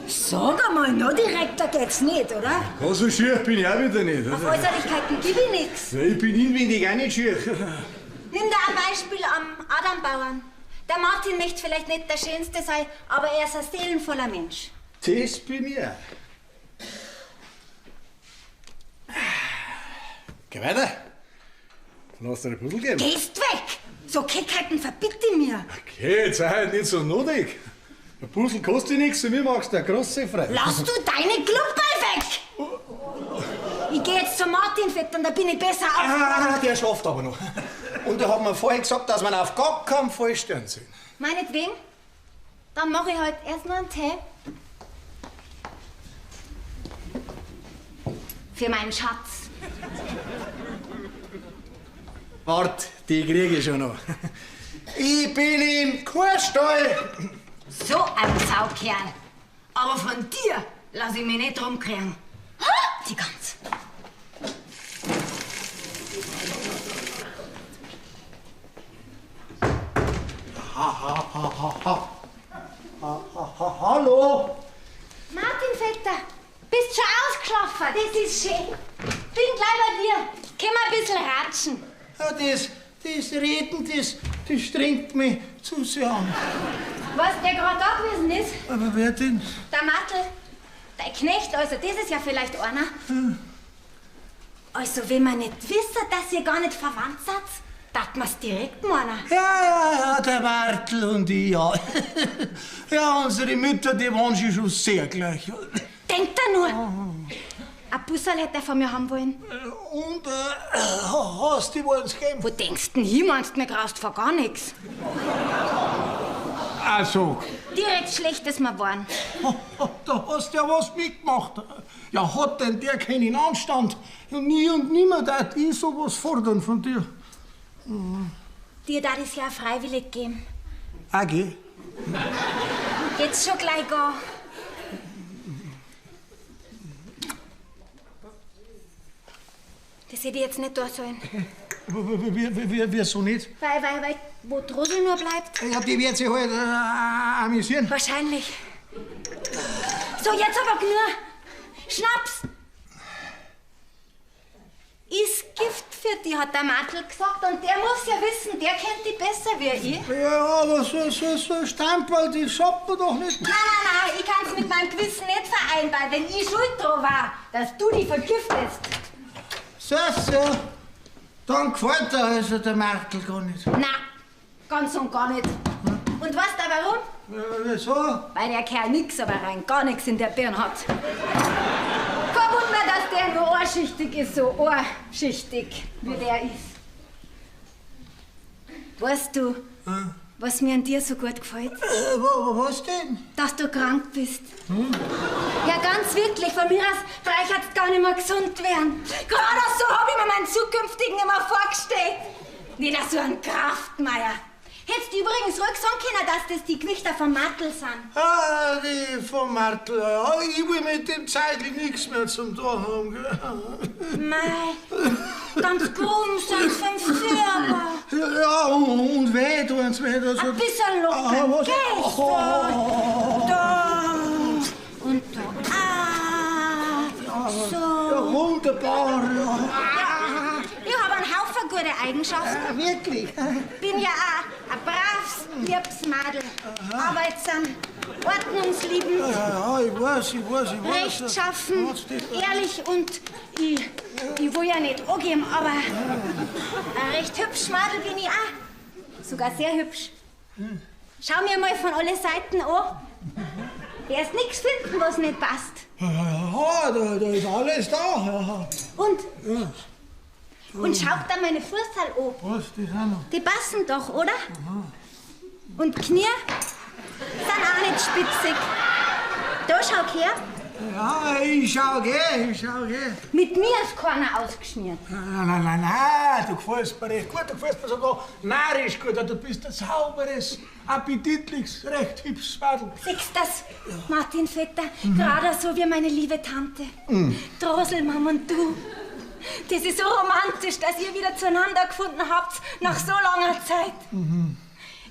Sag einmal, noch direkter geht's nicht, oder? Ja, so schier bin ich auch wieder nicht. Auf Äußerlichkeiten gib ich nix. Ja, ich bin inwendig auch nicht schier. Nimm da ein Beispiel am Adambauern. Der Martin möchte vielleicht nicht der Schönste sein, aber er ist ein seelenvoller Mensch. Das bin ich auch. Geh weiter. Lass dir ein Puzzle geben. Gehst weg! So Keckheiten verbitte ich mir. Okay, jetzt sei halt nicht so notig. Ein Puzzle kostet nichts und mir machst du eine große Freude. Lass du deine Klumperl weg! Ich geh jetzt zum Martin Vettern, da bin ich besser auf. Ah, der schlaft aber noch. Und er hat mir vorhin gesagt, dass man auf gar keinen Fall stören soll. Meinetwegen? Dann mache ich halt erst noch einen Tee. Für meinen Schatz. Wart, die krieg ich schon noch. Ich bin im Kuhstall. So ein Saukerl. Aber von dir lass ich mich nicht rumkriegen. Die Gans. Ha, ha, ha, ha, ha. Ha, ha, ha, hallo. Martin Vetter, bist schon ausgeschlafen? Das ist schön. Bin gleich bei dir. Können wir ein bisschen ratschen? Ja, das Reden, das strengt mich zu sehr an. Was, der gerade da gewesen ist? Aber wer denn? Der Mattel. Dein Knecht, also das ist ja vielleicht einer. Hm. Also, wenn man nicht wissen, dass ihr gar nicht verwandt seid, darf man's direkt meinen. Ja, der Bartel und ich, ja. Ja, unsere Mütter, die waren sich schon sehr gleich. Denkt er nur! Ein Busserl hätte er von mir haben wollen. Und, hast du wollen's gegeben? Wo denkst denn hin, meinst du, mir graust vor gar nichts? Also. Direkt schlecht ist mir geworden. Da hast du ja was mitgemacht. Ja, hat denn der keinen Anstand? Nie und nimmer darf ich sowas fordern von dir. Mhm. Dir darf ich's ja freiwillig geben. Okay. Jetzt schon gleich gehen. Das hätte ich jetzt nicht da sollen. Wieso nicht? Weil, wo die Rosel nur bleibt. Ja, die wird sich halt amüsieren. Wahrscheinlich. So, jetzt aber genug. Schnaps! Ist Gift für die, hat der Martel gesagt. Und der muss ja wissen, der kennt die besser wie ich. Ja, aber so Stamperl, die schafft man doch nicht. Nein, ich kann's mit meinem Gewissen nicht vereinbaren, wenn ich schuld dran war, dass du die vergiftest. So. Dann gefällt dir also der Martel gar nicht. Nein, ganz und gar nicht. Und weißt du warum? Wieso? Weil der Kerl nix, aber rein gar nix in der Birne hat. Kein Wunder, dass der nur ohrschichtig ist, so ohrschichtig, wie der ist. Weißt du, was mir an dir so gut gefällt? Was denn? Dass du krank bist. Ja, ganz wirklich, von mir aus brauchst du gar nicht mehr gesund werden. Gerade so habe ich mir meinen zukünftigen immer vorgestellt. Nicht so ein Kraftmeier. Hättest du übrigens ruhig sagen können, dass das die Gewichter vom Martel sind. Ah, die vom Martel. Ja, ich will mit dem Zeitl nichts mehr zum tun haben. Gell? Mei, ganz krumm sind 5 Führer. Ja, und weh tun's mir. Also, Ein bisschen locker. Ah, was? Gell? So, da und da. Ah, so. Ja, wunderbar. Ja. Ja, ich habe einen Haufen gute Eigenschaften. Ah, wirklich? Bin ja auch ein braves, liebes Madel. Arbeitsam, ordnungsliebend, Ja, ja, ich weiß, ich weiß, ich weiß. rechtschaffen, Was das- ehrlich und ich will ja nicht angeben, aber ein recht hübsch Madel bin ich auch. Sogar sehr hübsch. Schau mir mal von alle Seiten an. Wirst nix finden, was nicht passt. Ja, ja, da ist alles da. Ja. Und schaut da meine Fußerl an. Was, das auch noch? Die passen doch, oder? Und Knie sind auch nicht spitzig. Da schau her, Ja, ich schau geh, ich schau geh. mit mir ist keiner ausgeschmiert. Nein, nein, nein, nein, du gefällst mir recht gut, du gefällst mir sogar narrisch gut. Du bist ein sauberes, appetitliches, recht hübsches Madel. Siehst das, Martin Vetter? Gerade so wie meine liebe Tante. Droselmam und du. Das ist so romantisch, dass ihr wieder zueinander gefunden habt nach so langer Zeit.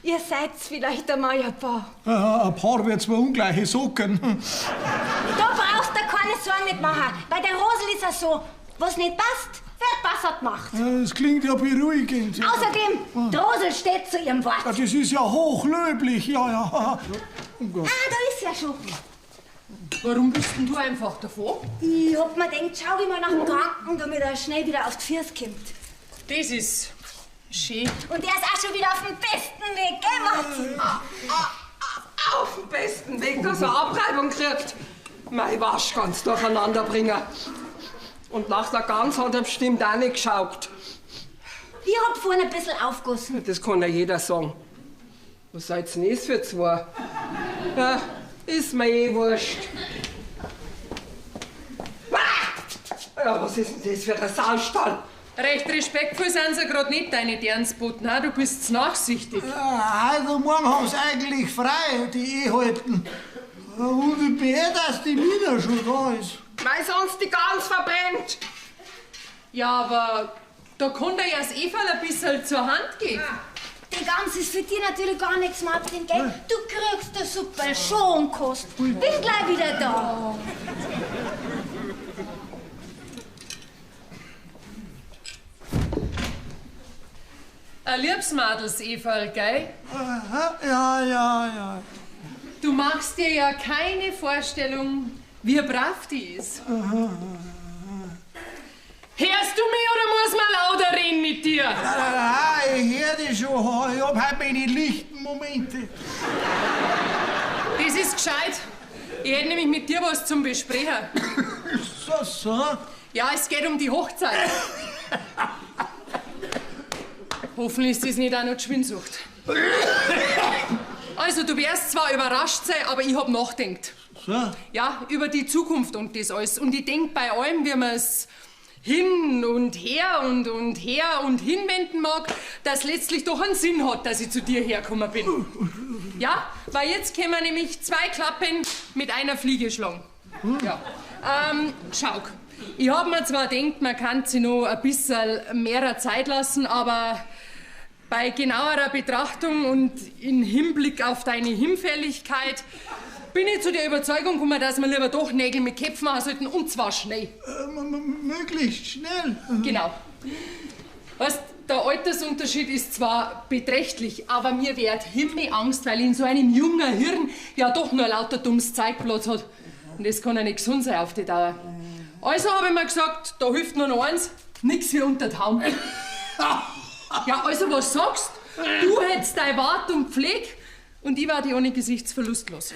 Ihr seid vielleicht einmal ein Paar. Ja, ein Paar wird zwar ungleiche Socken. Da brauchst du keine Sorgen nicht machen. Bei der Rosel ist es so, was nicht passt, wird besser gemacht. Das klingt ja beruhigend. Ja. Außerdem, die Rosel steht zu ihrem Wort. Ja, das ist ja hochlöblich, ja, ja. Ah, da ist ja schon. Warum bist denn du einfach davon? Ich hab mir gedacht, schau ich mal nach dem Kranken, damit er schnell wieder auf die Füße kommt. Das ist schön. Und er ist auch schon wieder auf dem besten Weg, gell, Martin? Auf dem besten Weg, dass er Abreibung kriegt. Mei Wasch ganz durcheinander bringen. Und nach der Gans hat er bestimmt auch nicht geschaut. Ich hab vorhin ein bisschen aufgossen. Das kann ja jeder sagen. Was seid's denn das für zwei? Ja, ist mir eh wurscht. Ah! Ja, was ist denn das für ein Saustall? Recht respektvoll sind sie grad nicht, deine Dernsboten. Du bist nachsichtig. Ja, heute Morgen haben sie eigentlich frei, die Ehehalten. Und ich bin eh, dass die Mina schon da ist. Weil sonst die Gans verbrennt. Ja, aber da kann dir ja das Everl ein bisschen zur Hand gehen. Die Gans ist für dich natürlich gar nichts, Martin, gell? Du kriegst die Suppe schon kost. Bin gleich wieder da. Ein liebes Madels, Everl, gell? Aha, ja, ja, ja. Du machst dir ja keine Vorstellung, wie brav die ist. Hörst du mich oder muss man lauter reden mit dir? Nein, nein, nein, ich hör dich schon. Ich hab heute meine lichten Momente. Das ist gescheit. Ich hätte nämlich mit dir was zum Besprechen. So, so. Ja, es geht um die Hochzeit. Hoffentlich ist das nicht auch noch die Schwindsucht. Also, du wirst zwar überrascht sein, aber ich hab nachgedacht. So? Ja, über die Zukunft und das alles. Und ich denk bei allem, wie man's hin und her und her und hinwenden mag, dass letztlich doch einen Sinn hat, dass ich zu dir hergekommen bin. Ja, weil jetzt können wir nämlich zwei Klappen mit einer Fliege schlagen. Ja. Schau, ich hab mir zwar gedacht, man kann sich noch ein bisschen mehr Zeit lassen, aber bei genauerer Betrachtung und im Hinblick auf deine Hinfälligkeit bin ich zu der Überzeugung gekommen, dass wir lieber doch Nägel mit Köpfen machen sollten, und zwar schnell. Möglichst schnell. Genau. Weißt, der Altersunterschied ist zwar beträchtlich, aber mir wird Himmelangst, weil in so einem jungen Hirn ja doch nur lauter dummes Zeug Platz hat. Und das kann ja nicht gesund sein auf die Dauer. Also habe ich mir gesagt, da hilft nur noch eins, nix wie unter die Haum. Ja, also was sagst? Du hättest dein Wart und Pfleg Und ich war die ohne Gesichtsverlust los.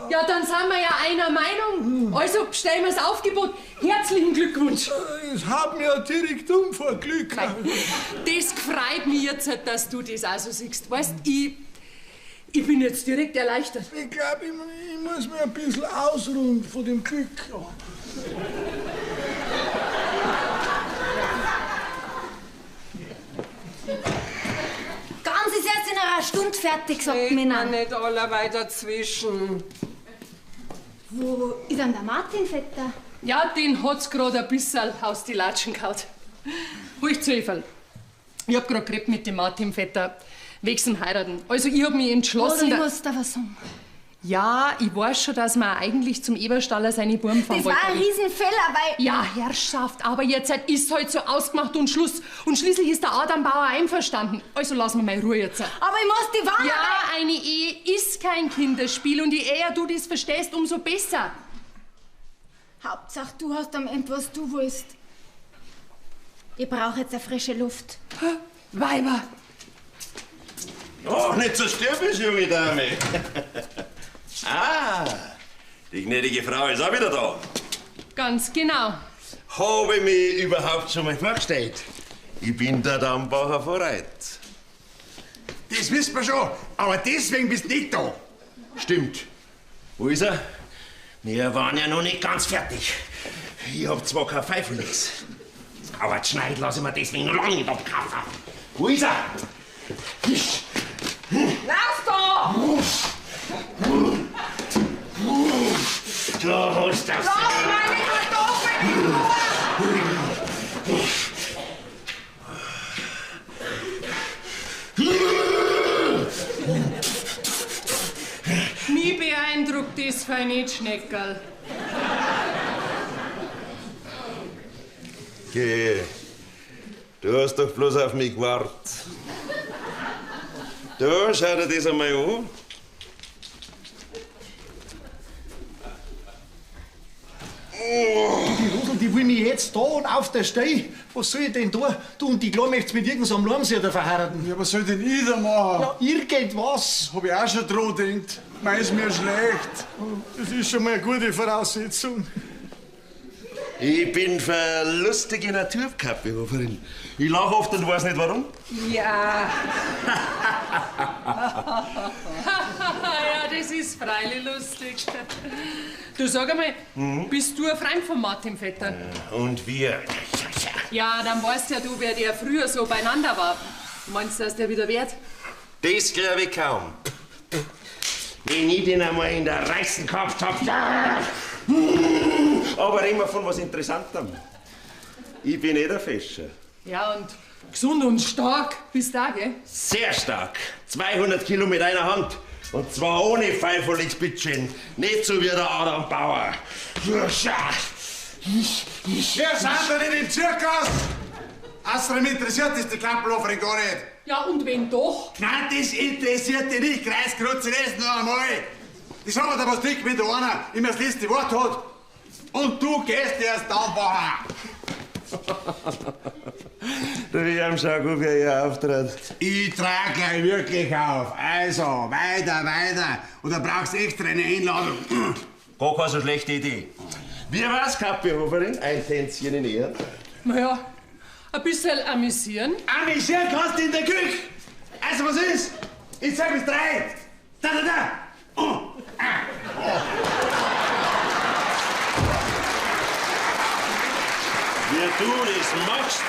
Ja, dann sind wir ja einer Meinung. Also bestellen wir das Aufgebot. Herzlichen Glückwunsch. Es hat mir ja direkt um vor Glück. Nein, das freut mich jetzt, dass du das auch so siehst. Weißt, ich bin jetzt direkt erleichtert. Ich glaube, ich muss mich ein bisschen ausruhen von dem Glück. Ganz ist erst in einer Stunde fertig, sagt mir man nicht allerweil dazwischen. Wo ist denn der Martin, Vetter? Ja, den hat's grad ein bisschen aus die Latschen gehauen. Ruhig zu, Everl. Ich hab grad geredet mit dem Martin, Vetter, wegen dem Heiraten. Also, ich hab mich entschlossen... Oder ich muss da was sagen. Ja, ich weiß schon, dass man eigentlich zum Eberstaller seine Buben fahren Das wollte. war ein Riesenfehler, weil... Ja, Herrschaft, aber jetzt ist halt so ausgemacht und Schluss. Und schließlich ist der Adam Bauer einverstanden. Also lassen wir mal Ruhe jetzt. Aber ich muss die warnen. Ja, eine Ehe ist kein Kinderspiel und je eher du das verstehst, umso besser. Hauptsache, du hast am Ende, was du willst. Ich brauche jetzt eine frische Luft. Weiber! Oh, nicht so stürmisch, junge Dame. Ah, die gnädige Frau ist auch wieder da. Ganz genau. Habe ich mich überhaupt schon mal vorgestellt? Ich bin der Dambacher Vorreit. Das wissen wir schon, aber deswegen bist du nicht da. Stimmt. Wo ist er? Wir waren ja noch nicht ganz fertig. Ich hab zwar kein Pfeifelix, aber die Schneid lasse ich mir deswegen noch lange nicht abkaufen. Wo ist er? Lass doch! Du hast das. Lass meine Kartoffeln in Ruhe! Mich beeindruckt das fein nicht, Schneckerl. Geh. Du hast doch bloß auf mich gewartet. Da, schau dir das einmal an. Die Rosel, die will mich jetzt da und auf der Stelle. Was soll ich denn da? Du und die Kleine möchtest mit irgendeinem Lormseder verheiraten. Ja, was soll denn ich da machen? Ja, irgendwas. Hab ich auch schon dran gedacht. Mei ist mir schlecht. Das ist schon mal eine gute Voraussetzung. Ich bin für lustige Natur, Kaffeehoferin. Ich lache oft und weiß nicht warum. Ja. Ja, das ist freilich lustig. Du sag einmal, bist du ein Freund von Martin Vetter? Und wir. Ja, dann weißt ja du, wer der früher so beieinander war. Meinst du, dass der wieder wird? Das glaube ich kaum. Wenn ich den einmal in der Reißen gehabt hab. Aber immer von was Interessantem. Ich bin eh der Fischer. Ja, und gesund und stark bist du auch, gell? Sehr stark. 200 Kilo mit einer Hand. Und zwar ohne Pfeiferlix, bitteschön. Nicht so wie der Adam Bauer. Wir sind doch nicht im Zirkus! Außerdem interessiert das die Klapploferin gar nicht. Ja, und wenn doch? Nein, das interessiert dich nicht, Kreiskrutze, das noch einmal. Das haben wir da was dick, wenn da einer immer das letzte Wort hat. Und du gehst erst dann, Bauer. Du, ich am schau gut, wie er auftrat. Ich trage gleich wirklich auf. Also, weiter, weiter. Und da brauchst du extra eine Einladung. Gar keine so schlechte Idee. Wie war's, Kaffeehoferin? Ein Tänzchen in Ehren. Naja, ein bisschen amüsieren. Amüsieren kannst du in der Küche. Also, was ist? Ich sag bis drei. Da, da, da. Oh, ah, oh. Wie du das machst,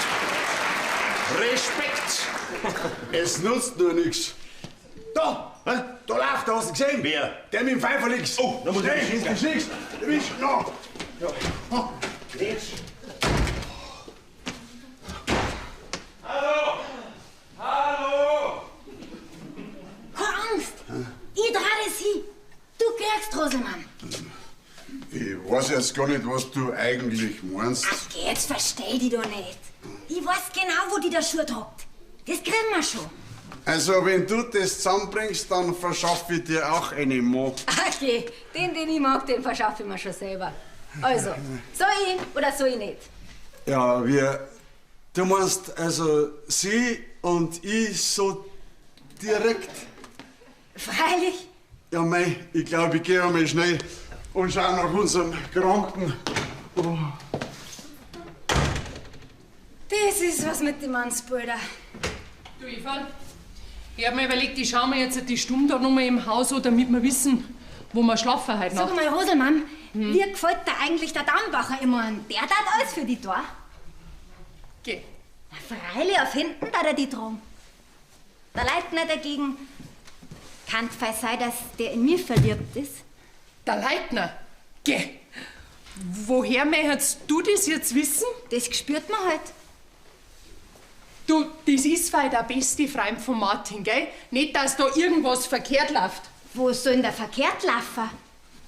Respekt. Es nutzt nur nichts. Da, hä? Da läuft er, hast du gesehen? Wer? Der mit dem Pfeiferlix. Oh, da muss ich Schnell, schicken. du schickst. Du bist noch. Ja. Oh. Hallo! Hallo! Keine Angst. Ich trage das hin. Du kriegst Roselmann. Ich weiß jetzt gar nicht, was du eigentlich meinst. Ach, geh, jetzt versteh dich doch nicht. Ich weiß genau, wo die der Schuh tragt. Das kriegen wir schon. Also, wenn du das zusammenbringst, dann verschaffe ich dir auch eine Mo. Okay, den, den ich mag, den verschaffe ich mir schon selber. Also, soll ich oder soll ich nicht? Ja, wir. Du meinst also, sie und ich so Direkt. Freilich. Ja, mei, ich glaube, ich gehe einmal schnell und schau nach unserem Kranken. Oh. Das ist was mit dem Mannsbilder. Du, Eva, ich hab mir überlegt, ich schau mir jetzt die Stunde da noch mal im Haus an, damit wir wissen, wo wir schlafen heute Sag Nacht. mal, Roselmann, wie gefällt dir eigentlich der Dammbacher immer? Der tat alles für die da. Geh. Na, freilich, auf hinten tat er die tragen. Der Leitner dagegen kann fein sein, dass der in mir verliebt ist. Der Leitner? Geh. Woher möchtest du das jetzt wissen? Das spürt man halt. Du, das ist fei der beste Freund von Martin, gell? Nicht, dass da irgendwas verkehrt läuft. Wo soll denn der verkehrt laufen?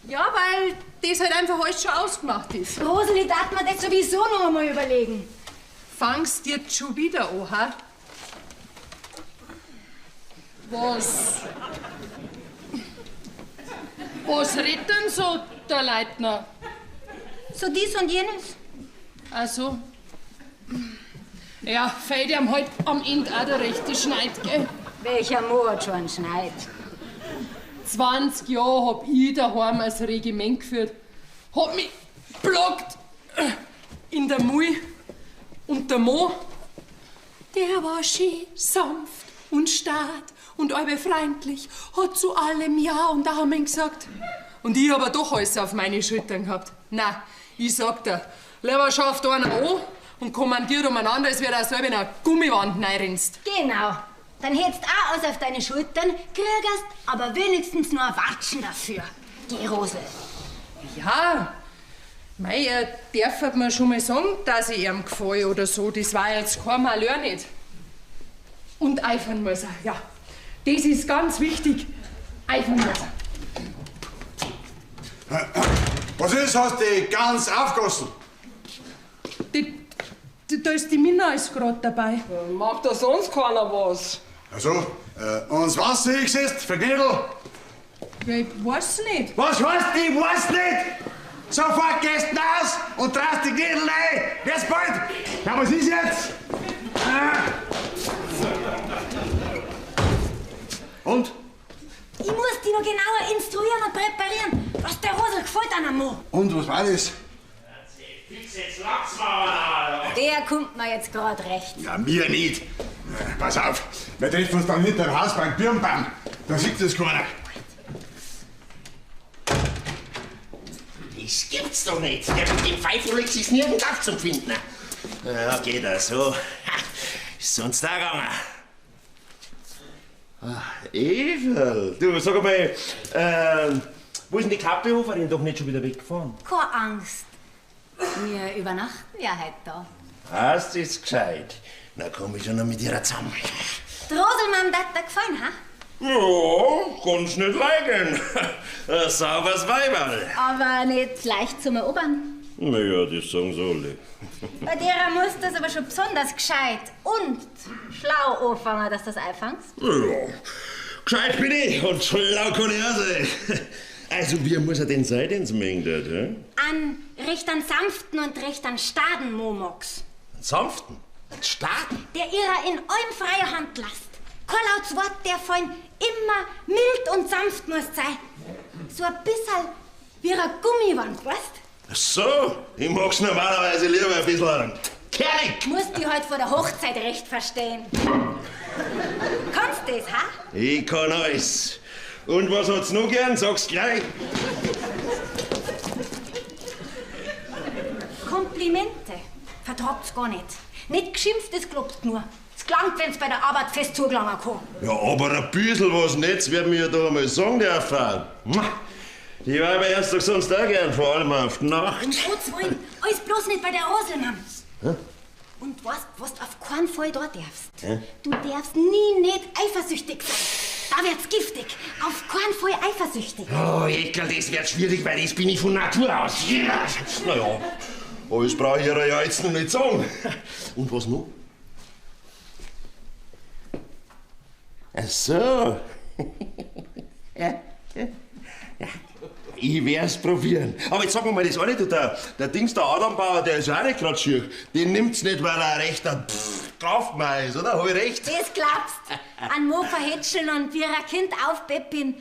Ja, weil das halt einfach alles schon ausgemacht ist. Roseli, darf man das sowieso noch einmal überlegen. Fangst jetzt schon wieder an, ha? Was? Was redet denn so der Leitner? So dies und jenes. Also. Ja, fällt ihm halt am Ende auch der rechte Schneid, gell? Welcher Mo hat schon einen Schneid? 20 Jahre hab ich daheim als Regiment geführt. Hab mich blockt in der Mui. Und der Mo, der war schön sanft und stark und allbe freundlich, hat zu allem Ja und Amen gesagt. Und ich hab aber doch alles auf meine Schultern gehabt. Na, ich sag dir, lieber schafft einer an und kommandiert umeinander, als wär er selber in eine Gummiwand reinrennst. Genau. Dann hättest auch alles auf deine Schultern, kriegst aber wenigstens nur ein Watschen dafür. Geh, Rosel. Ja, mei, er darf mir schon mal sagen, dass ich ihm gefalle oder so. Das war jetzt kein Malheur nicht. Und eifern muss er, ja. Das ist ganz wichtig. Eifern muss er. Was ist, hast du die ganz aufgegossen? Da ist die Minna ist grad dabei. Macht da sonst keiner was? Also, und was sehe ich jetzt? Vergnädel? Ja, ich weiß nicht. Was heißt, ich weiß nicht? Sofort gehst du raus und traust die Gnädel rein. Jetzt bald. Ja, was ist jetzt? Und? Ich muss die noch genauer instruieren und präparieren, was der Rosel gefällt an am Mo. Und, was war das? Der kommt mir jetzt grad recht. Ja, mir nicht. Pass auf, wir treffen uns dann hinter dem Haus beim Birnbaum. Da sieht das keiner. Das gibt's doch nicht. Der mit dem Pfeifelix ist nirgends aufzufinden. Ja, geht das so. Ha, ist sonst da gegangen. Ach, Everl, du, sag einmal, wo ist denn die Kappelhoferin doch nicht schon wieder weggefahren? Keine Angst. Wir übernachten ja heute da. Das ist gescheit. Na komm ich schon noch mit ihr zusammen. Die Roselmann hat dir gefallen, ha? Ja, kann's nicht leugnen. Ein sauberes Weiberl. Aber nicht leicht zum Erobern. Naja, das sagen sie alle. Bei derer musst du das aber schon besonders gescheit und schlau anfangen, dass du das einfängst. Ja, gescheit bin ich und schlau kann ich auch sein. Also, wie muss er denn sein, den's mengt hat, hä? An recht an sanften und recht an staden Momox. An sanften? An staden? Der ihrer in allem freie Hand lasst. Kein lautes Wort, der vorhin immer mild und sanft muss sein. So ein bisschen wie eine Gummiwand, weißt? Ach so, ich mag's normalerweise lieber ein bisschen kernig. Musst dich halt vor der Hochzeit recht verstehen. Kannst das, ha? Ich kann alles. Und was hat's noch gern? Sag's gleich. Komplimente vertragt's gar nicht. Nicht geschimpft, es klopft nur. Es gelangt, wenn's bei der Arbeit fest zugelangen kann. Ja, aber ein bisschen was Netz wird mir ja da einmal sagen dürfen. Die Weiber erst doch sonst auch gern, vor allem auf die Nacht. Um Gottes Willen, alles bloß nicht bei der Roselmann. Hä? Und weißt, was du auf keinen Fall da darfst? Hä? Du darfst nie nicht eifersüchtig sein. Da wird's giftig. Auf keinen Fall eifersüchtig. Oh, Ekel, das wird schwierig, weil das bin ich von Natur aus. Ja. Naja, alles brauche ich ihr ja jetzt noch nicht sagen. Und was noch? Ach so. Ja, ja. Ja. Ich werd's probieren. Aber jetzt sag mir mal das eine, du, der Dings, der Adambauer, der ist ja auch nicht grad schier. Den nimmt's nicht, weil er ein rechter Kraftmeier ist, oder? Hab ich recht? Das glaubst. An Mo verhätscheln und wie ein Kind aufpeppin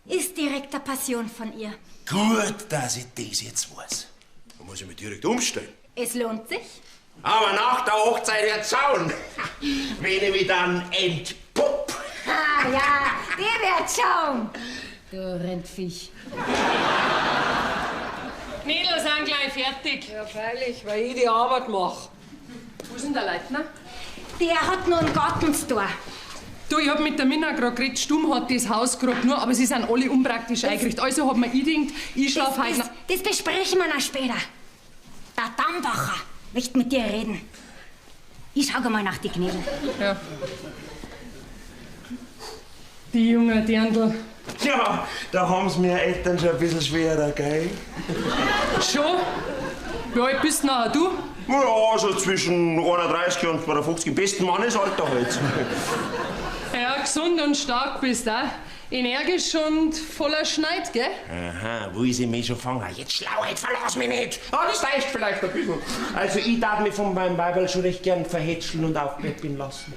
ist direkt eine Passion von ihr. Gut, dass ich das jetzt weiß. Da muss ich mich direkt umstellen. Es lohnt sich. Aber nach der Hochzeit wird's schauen, wenn ich mich dann entpupp. Ah ja, die wird schauen. Du Rindviech. Knädel sind gleich fertig. Ja, freilich, weil ich die Arbeit mach. Wo ist denn der Leitner? Der hat nur einen Gartenstor. Du, ich hab mit der Minna grad geredet, Stumm hat das Haus grad nur, aber sie sind alle unpraktisch eingerichtet. Also hat mir ich gedacht, ich schlaf heute Das, das besprechen wir noch später. Der Dambacher möchte mit dir reden. Ich schau mal nach die Knädel. Ja. Die junge Dirndl. Ja, da haben's mir Eltern schon ein bisschen schwerer, gell? Schon? Wie alt bist denn nachher du? Ja, so zwischen 31 und 52. Im besten Mannesalter halt. Ja, gesund und stark bist du auch. Energisch und voller Schneid, gell? Aha, wo ich sie mich schon fangen? Jetzt Schlauheit, verlass mich nicht! Ah, das reicht vielleicht ein bisschen. Also, ich darf mich von meinem Weiberl schon recht gern verhätscheln und aufpeppeln lassen.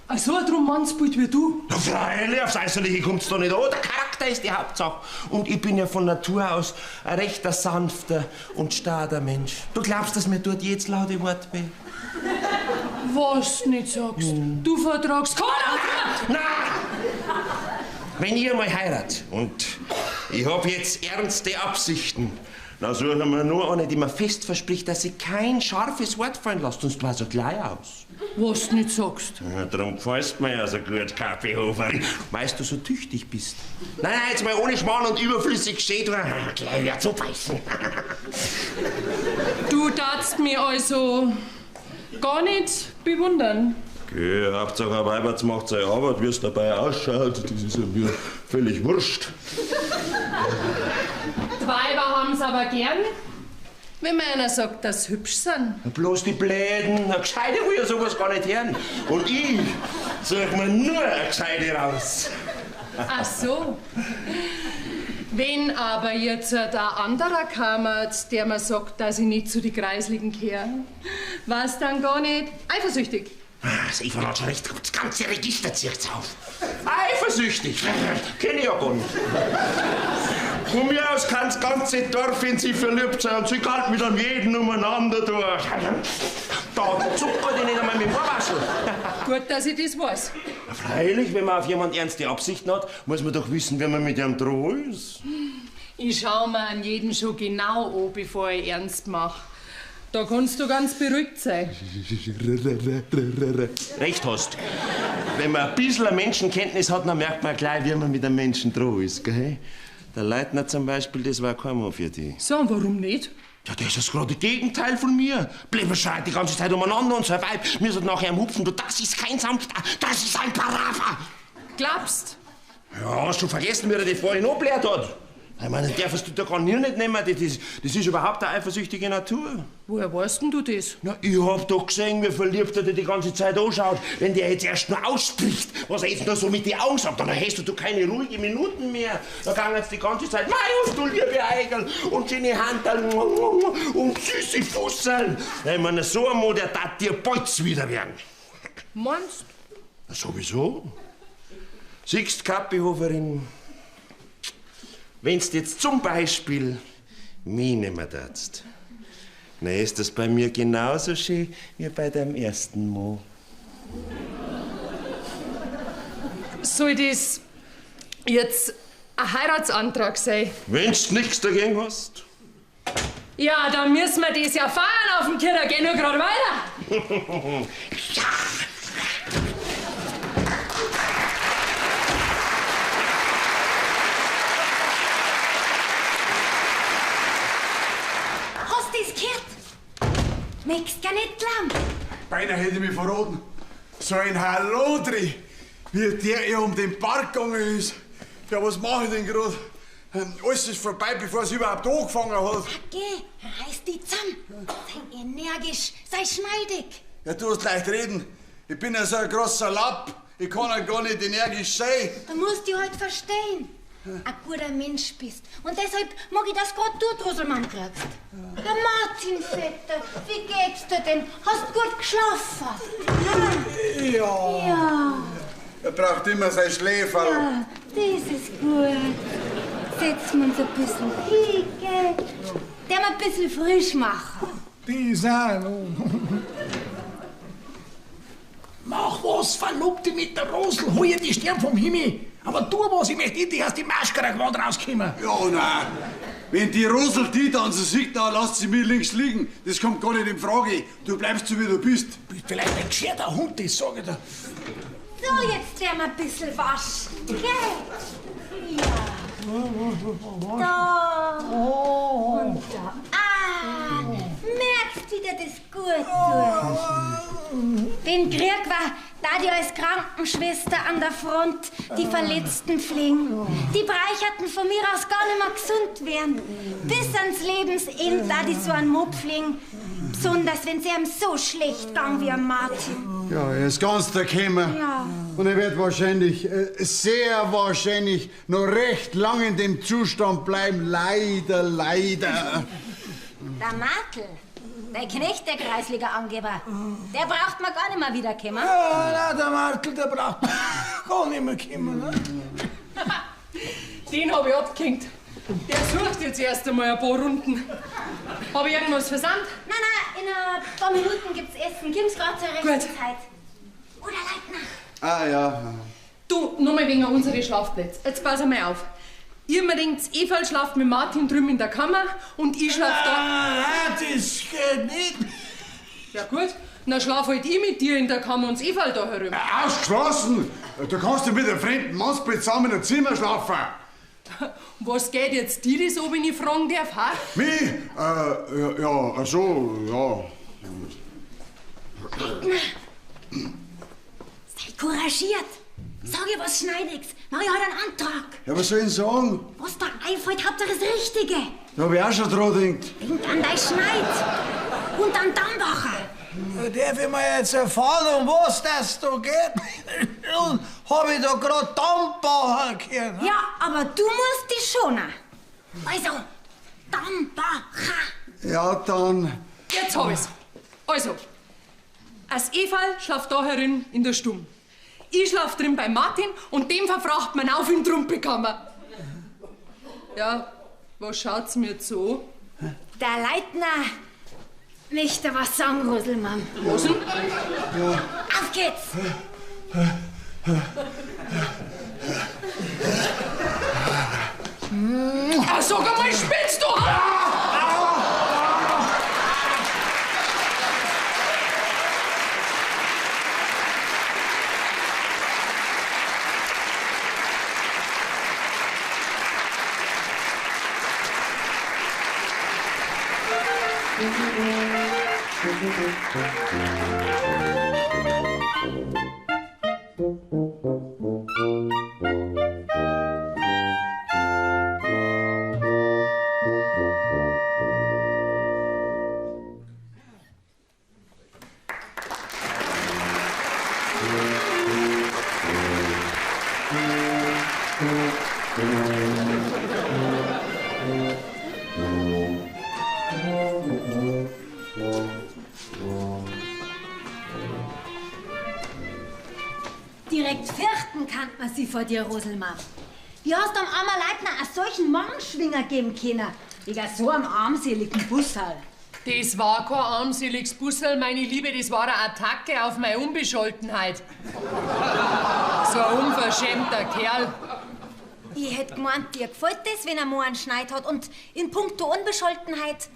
Ach so ein drum Mannsbild wie du. Na freilich, aufs Äußerliche kommt's doch nicht an. Der Charakter ist die Hauptsache. Und ich bin ja von Natur aus ein rechter sanfter und stader Mensch. Du glaubst, dass mir dort jedes laute Wort weh? Was du nicht sagst. Du vertragst keine Antwort. Na! Wenn ihr mal heiratet und ich hab jetzt ernste Absichten, dann suchen wir nur eine, die mir fest verspricht, dass sie kein scharfes Wort fallen lässt, sonst war's ja gleich aus. Was du nicht sagst. Ja, darum gefällst mir ja so gut, Kaffeehofer, weil du so tüchtig bist. Nein, nein, jetzt mal ohne Schmarrn und überflüssig steht, gleich wieder zubeißen. Du darfst mich also gar nicht bewundern. Okay, Hauptsache ein Weiberts macht seine Arbeit, wie es dabei ausschaut, das ist ja mir völlig wurscht. Die Weiber haben's aber gern, wenn mir einer sagt, dass sie hübsch sind. Bloß die Bläden, eine Gescheite will ja sowas gar nicht hören. Und ich such mir nur eine Gescheite raus. Ach so. Wenn aber jetzt ein anderer kam, der mir sagt, dass ich nicht zu die Kreisligen kehre, war's dann gar nicht eifersüchtig. Das Eva hat schon recht, das ganze Register zieht's auf. Eifersüchtig, kenn ich ja gar nicht. Von mir aus kann das ganze Dorf in sie verliebt sein und sie kann mit an jeden umeinander durch. Da zuckert ich nicht einmal mit dem Ohrwaschel. Gut, dass ich das weiß. Na, freilich, wenn man auf jemanden ernste Absichten hat, muss man doch wissen, wenn man mit ihm droh ist. Ich schau mir an jeden schon genau an, bevor ich ernst mach. Da kannst du ganz beruhigt sein. Recht hast. Wenn man ein bisschen Menschenkenntnis hat, dann merkt man gleich, wie man mit einem Menschen droh ist, gell? Der Leitner zum Beispiel, das war kein Mann für dich. So, und warum nicht? Ja, das ist das gerade Gegenteil von mir. Bleiben schreit die ganze Zeit umeinander und sein Weib müssen nachher am Hupfen. Du, das ist kein Sanfter, das ist ein Parafa. Glaubst? Ja, hast du vergessen, wie er dich vorhin angebläht hat? Ich meine, das darfst du doch gar nicht nehmen. Das ist überhaupt eine eifersüchtige Natur. Woher weißt denn du das? Na, ich hab doch gesehen, wie verliebt er dich die ganze Zeit anschaut. Wenn der jetzt erst nur ausspricht, was er jetzt nur so mit den Augen sagt, dann hast du keine ruhigen Minuten mehr. Da ging jetzt die ganze Zeit, mei, und du liebe Eigerl, und schöne Handel, und süße Fusseln. Ich meine, so ein Mann, der tat dir Beutz wieder werden. Meinst? Na, sowieso. Siehst, Kappihoferin, wenn's jetzt zum Beispiel mich nicht mehr tatst, na ist das bei mir genauso schön wie bei deinem ersten Mal. Soll das jetzt ein Heiratsantrag sein? Wenn's nichts dagegen hast. Ja, dann müssen wir das ja fahren auf dem Kircher. Geh nur grad weiter. Ja. Hast du das gehört? Möchtest gar nicht glauben. Beinahe hätte ich mich verraten. So ein Hallodri, wie der ihr um den Park gegangen ist. Ja, was mach ich denn grad? Alles ist vorbei, bevor es überhaupt angefangen hat. Geh, reiß dich zusammen. Sei energisch, sei schmeidig. Ja, du hast leicht reden. Ich bin ja so ein großer Lapp. Ich kann ja gar nicht energisch sein. Du musst dich halt verstehen. ein guter Mensch bist. Und deshalb mag ich, dass grad du Droselmann kriegst. Ja, Martin, Vetter, wie geht's dir denn? Hast gut geschlafen? Ja. Ja. Er braucht immer sein Schläferl. Ja, das ist gut. Setzen wir uns ein bisschen hin, gell? Der mal ein bisschen frisch machen. Die auch noch. Mach was, Verlobte mit der Rosel, hol ihr die Stern vom Himmel. Aber tu was, ich möchte endlich aus dem Maschkara-Gewand rauskommen. Ja, nein. Wenn die Rosel die dann so sieht, dann lasst sie mich links liegen. Das kommt gar nicht in Frage. Du bleibst so, wie du bist. Du bist vielleicht ein gescheiter Hund, das sag ich dir. So, jetzt werden wir ein bisschen waschen, gell? Ja. Da. Und da. Ah, merkst, wie dir das gut tut. Wenn Krieg war, da die als Krankenschwester an der Front die Verletzten pflegen. Die Breicherten von mir aus gar nicht mehr gesund werden. Bis ans Lebensende, da die so einen Mob pflegen. Besonders, wenn sie einem so schlecht gang wie am Martin. Ja, er ist ganz der Kämmer. Ja. Und er wird wahrscheinlich, sehr wahrscheinlich, noch recht lang in dem Zustand bleiben. Leider, leider. Der Martel, der Knecht, der kreisliger Angeber, der braucht man gar nicht mehr wiederkommen. Ja, nein, der Martel, der braucht man gar nicht mehr kommen. Ne? Den hab ich abgehängt. Der sucht jetzt erst einmal ein paar Runden. Hab ich irgendwas versandt? Nein, nein, in ein paar Minuten gibt's Essen. Komm's grad zur rechten Gut. Zeit. Oder Leitner. Ah, ja. Du, nur mal wegen unsere Schlafplätze. Jetzt pass einmal auf. Ihr mir denkt, Eva schlaft mit Martin drüben in der Kammer und ich schlaf da. Nein, das geht nicht. Ja gut, dann schlaf halt ich mit dir in der Kammer und das Eva da herum. Ausgeschlossen! Du kannst ja mit einem fremden Mannsbild zusammen in einem Zimmer schlafen. Was geht jetzt dir das an, wenn ich fragen darf, ha? Mich? Ja, ach so, ja. Leitner, sei couragiert. Sag ihr was Schneidiges. Mach ich halt einen Antrag. Ja, was soll ich denn sagen? Was da einfällt, habt ihr das Richtige. Da hab ich auch schon dran gedacht. Denk an dein Schneid. Und an Dambacher. Darf ich mal jetzt erfahren, um was das da geht? Und hab ich da grad Dambacher gehört? Ja, aber du musst dich schonen. Also, Dambacher. Ja, dann. Jetzt hab ich's. Also, als Eva schlaft da herin in der Stumm. Ich schlaf drin bei Martin und dem verfracht man auf in die Trumpelkammer. Ja, was schaut's mir jetzt so an? Der Leitner möchte was sagen, Roselmann. Was denn? Ja. Auf geht's! Ah, sag einmal, spinnst du? Direkt fürchten kann man sie vor dir, Roselmann. Wie hast du am armen Leitner einen solchen Magenschwinger geben können? Wegen so einem armseligen Bussal. Das war kein armseliges Bussel, meine Liebe, das war eine Attacke auf meine Unbescholtenheit. So ein unverschämter Kerl. Ich hätt gemeint, dir gefällt das, wenn er Mann einen Schneid hat. Und in puncto Unbescholtenheit.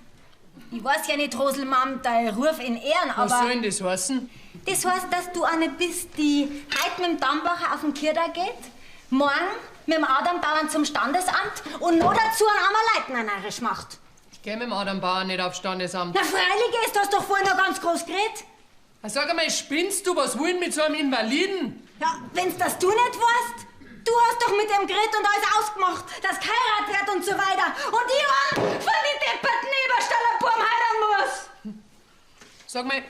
Ich weiß ja nicht, Roselmann, dein Ruf in Ehren, aber. Was soll denn das heißen? Das heißt, dass du eine bist, die heute mit dem Dambacher auf den Kirda geht, morgen mit dem Adambauern zum Standesamt und noch dazu einen armen Leitner narrisch macht. Ich geh mit dem Adam Bauer nicht aufs Standesamt. Na freilich ist, hast doch vorhin noch ganz groß geredet. Sag einmal, spinnst du? Was wollen mit so einem Invaliden? Ja, wenn's das du nicht weißt. Du hast doch mit dem geredet und alles ausgemacht, dass geheiratet wird und so weiter. Und ich war von den depperten Eberstaller Burm heiraten muss. Sag mal,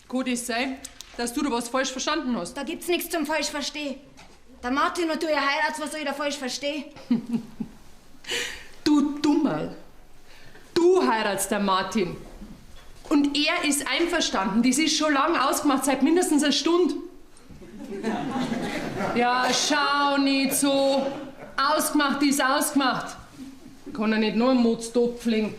kann das sein, dass du da was falsch verstanden hast? Da gibt's nichts zum falsch verstehen. Der Martin und du, ihr heiratet, was soll ich da falsch verstehen? Du Dummerl. Du heiratst der Martin. Und er ist einverstanden. Das ist schon lang ausgemacht, seit mindestens einer Stunde. Ja, schau nicht so. Ausgemacht ist ausgemacht. Kann er nicht nur einen Mutz pflegen.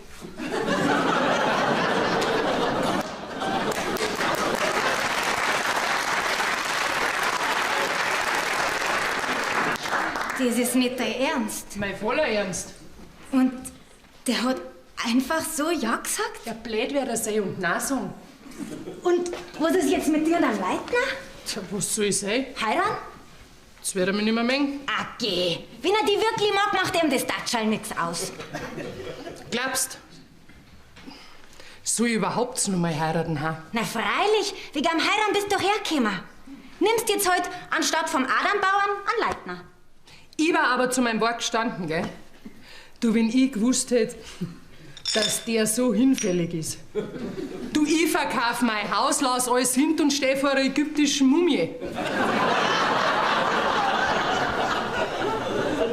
Das ist nicht dein Ernst. Mein voller Ernst. Und der hat einfach so Ja gesagt? Ja, blöd wär er sein und Nein sagen. Und was ist jetzt mit dir und am Leitner? Tja, was soll ich sein? Heiraten? Das wird er mich nicht mehr mengen. Ah, geh. Wenn er die wirklich mag, macht ihm das Tatschall nix aus. Glaubst? Soll ich überhaupt noch mal heiraten, ha? Na freilich, wegen am Heiraten bist du doch hergekommen. Nimmst jetzt heut anstatt vom Adambauern an Leitner. Ich war aber zu meinem Wort gestanden, gell? Du, wenn ich gewusst hätte, dass der so hinfällig ist. Du, ich verkauf mein Haus, lass alles hin und steh vor einer ägyptischen Mumie.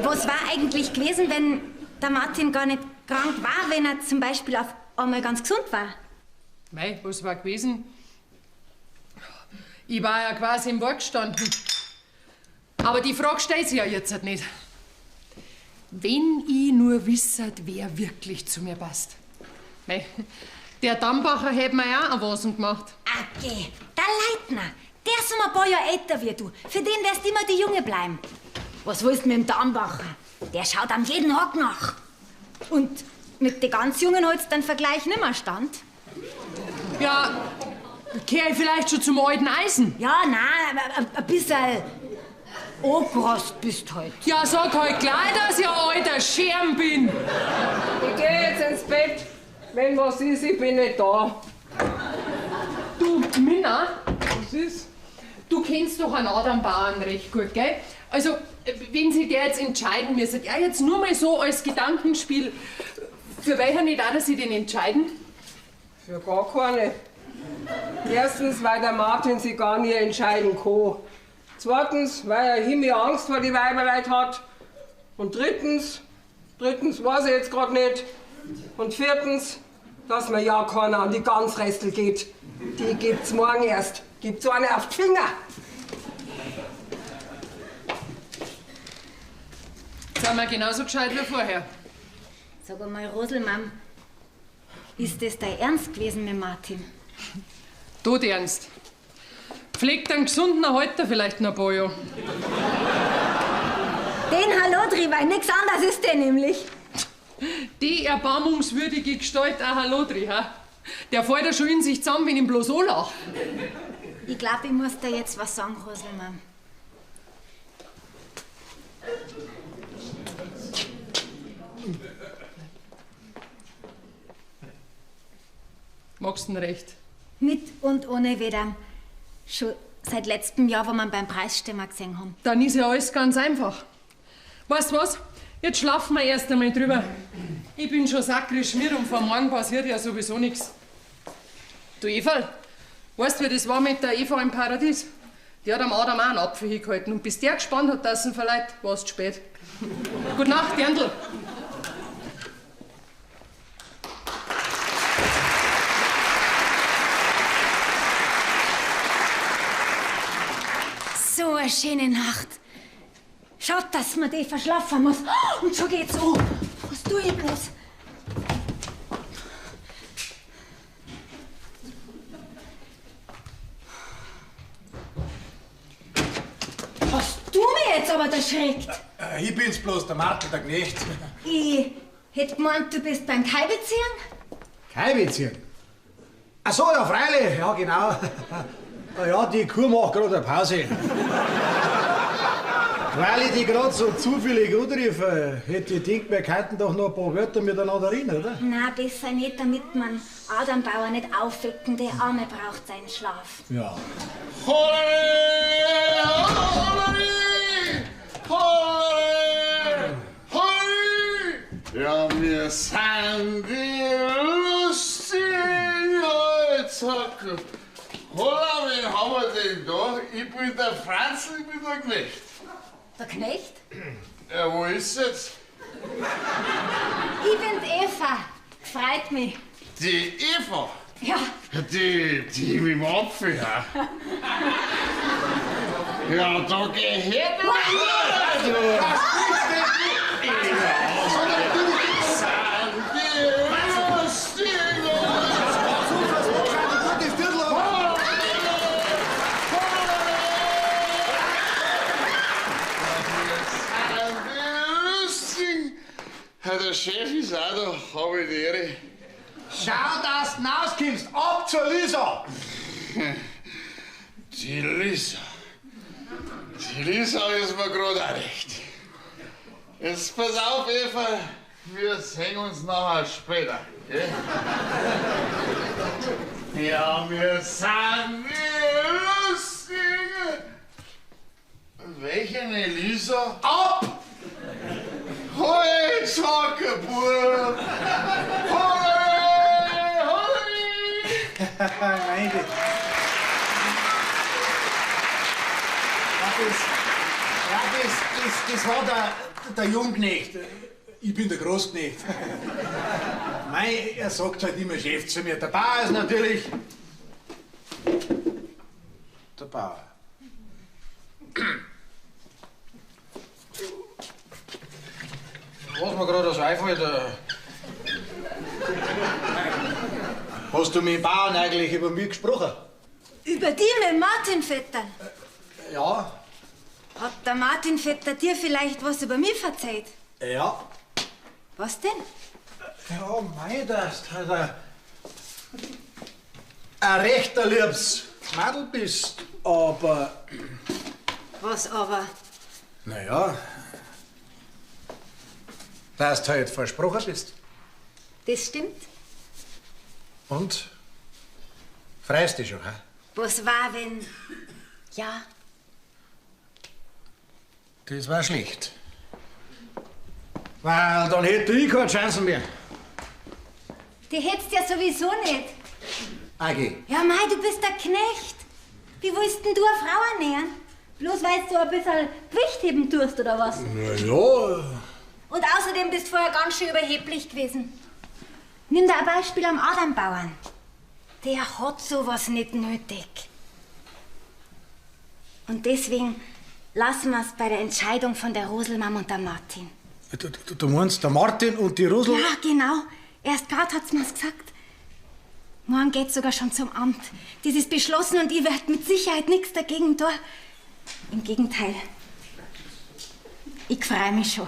Was war eigentlich gewesen, wenn der Martin gar nicht krank war, wenn er zum Beispiel auf einmal ganz gesund war? Mei, was war gewesen? Ich war ja quasi im Wort gestanden. Aber die Frage stellt sich ja jetzt halt nicht. Wenn ich nur wisset, wer wirklich zu mir passt. Mei, der Dambacher hätte mir ja auch einen gemacht. Ah, geh, der Leitner, der ist um ein paar Jahre älter wie du. Für den wirst immer die Junge bleiben. Was willst du mit dem Dambacher? Der schaut am jeden Hock nach. Und mit den ganz Jungen holst du den Vergleich nimmer stand. Ja, kehr ich vielleicht schon zum alten Eisen? Ja, nein, ein bisschen angerast bist halt. Ja, sag halt gleich, dass ich ein alter Scherm bin. Ich geh jetzt ins Bett. Wenn was ist, ich bin nicht da. Du, Minna. Was ist? Du kennst doch einen Adam Bauern recht gut, gell? Also, wenn sich der jetzt entscheiden müsste, ja, jetzt nur mal so als Gedankenspiel, für welchen nicht auch, dass sie den entscheiden? Für gar keine. Erstens, weil der Martin sich gar nie entscheiden kann. Zweitens, weil er Himmel Angst vor die Weiberleut hat. Und drittens weiß ich jetzt grad nicht. Und viertens, dass mir ja keiner an die Gansrestel geht. Die gibt's morgen erst. Gibt's eine auf die Finger. Jetzt sind wir genauso gescheit wie vorher. Sag einmal, Roselmam, ist das dein Ernst gewesen mit Martin? Tot ernst. Pflegt einen gesunden Halter vielleicht noch ein paar Jahre. Den Hallodri, weil nix anderes ist der nämlich. Die erbarmungswürdige Gestalt auch Hallodri, ha? Der fällt ja schon in sich zusammen, wenn ich ihn bloß anlache. Ich glaub, ich muss dir jetzt was sagen, Roselmam. Magst du denn recht? Mit und ohne Wedam. Schon seit letztem Jahr, wo wir ihn beim Preisstimmer gesehen haben. Dann ist ja alles ganz einfach. Weißt du was? Jetzt schlafen wir erst einmal drüber. Ich bin schon sakrisch müde und vor morgen passiert ja sowieso nichts. Du Everl, weißt du, wie das war mit der Eva im Paradies? Die hat am Adam auch einen Apfel hingehalten und bis der gespannt hat, dass ihn verleiht, war's zu spät. Gute Nacht, Dirndl. So eine schöne Nacht. Schaut, dass man die verschlafen muss. Und so geht's um. Was tue ich bloß? Hast du mich jetzt aber erschreckt? Ich bin's bloß, der Martin, der Knecht. Ich hätte gemeint, du bist beim Kaibeziehen. Kaibeziehen? Ach so, ja, freilich. Ja, genau. Na ja, die Kuh macht gerade eine Pause. Weil ich die gerade so zufällig anrufe, hätte ich gedacht, wir könnten doch noch ein paar Wörter miteinander reden, oder? Na, besser nicht, damit man Adam Bauer nicht aufwecken. Der Arme braucht seinen Schlaf. Ja. Holle, holle, holle, holle. Ja, wir sind die lustigen Holzhacker. Holla, wen haben wir denn da? Ich bin der Franzl, ich bin der Knecht. Der Knecht? Ja, wo ist sie jetzt? Ich bin die Eva. Freut mich. Die Eva? Ja. Die mit dem Apfel, ja? Ja, da geh her, du! Der Chef ist auch da, hab ich die Ehre. Schau, dass du rauskommst! Ab zur Lisa! Die Lisa. Die Lisa ist mir gerade auch recht. Jetzt pass auf, Eva, wir sehen uns nachher später. Gell? Ja, wir sind die Lustigen. Welche Lisa? Ab! Hoi, Zocke, Bub! Hoi, hoi! Meine. Das war der Jungknecht. Ich bin der Großknecht. Mei, er sagt halt immer Chef zu mir. Der Bauer ist natürlich der Bauer. Was mir gerade so einfällt, hast du mit dem Bauern eigentlich über mich gesprochen? Über dich mit Martin Vetter? Ja. Hat der Martin Vetter dir vielleicht was über mich verzeiht? Ja. Was denn? Ja, mei, dass du halt ein rechter liebes Madel bist, aber... Was aber? Naja, dass du halt versprochen bist. Das stimmt. Und? Freust dich schon, hä? Was war, wenn... Ja. Das war schlecht. Weil dann hätte ich keine Chance mehr. Die hättest ja sowieso nicht. Agi. Ja, mei, du bist der Knecht. Wie willst denn du eine Frau ernähren? Bloß weil du ein bisschen Gewicht heben tust, oder was? Na ja. Und außerdem bist du vorher ganz schön überheblich gewesen. Nimm da ein Beispiel am Adambauern. Der hat sowas nicht nötig. Und deswegen lassen wir's bei der Entscheidung von der Roselmam und der Martin. Du meinst der Martin und die Rosel? Ja, genau. Erst grad hat's mir's gesagt. Morgen geht's sogar schon zum Amt. Das ist beschlossen und ich werd mit Sicherheit nichts dagegen tun. Im Gegenteil. Ich freu mich schon.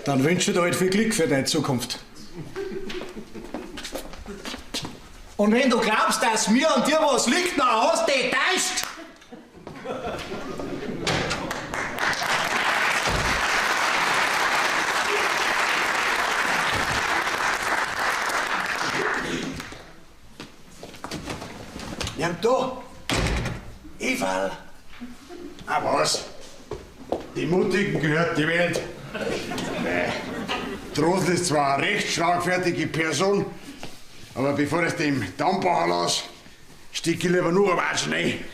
Dann wünsche ich dir halt viel Glück für deine Zukunft. Und wenn du glaubst, dass mir an dir was liegt, dann hast du dich getäuscht. Ja, da! Eva! Ah, was? Die Mutigen gehört die Welt. Nee. Rosl ist zwar eine recht schlagfertige Person, aber bevor ich dem Dammbacher lasse, steck ich lieber nur ein Watschen rein.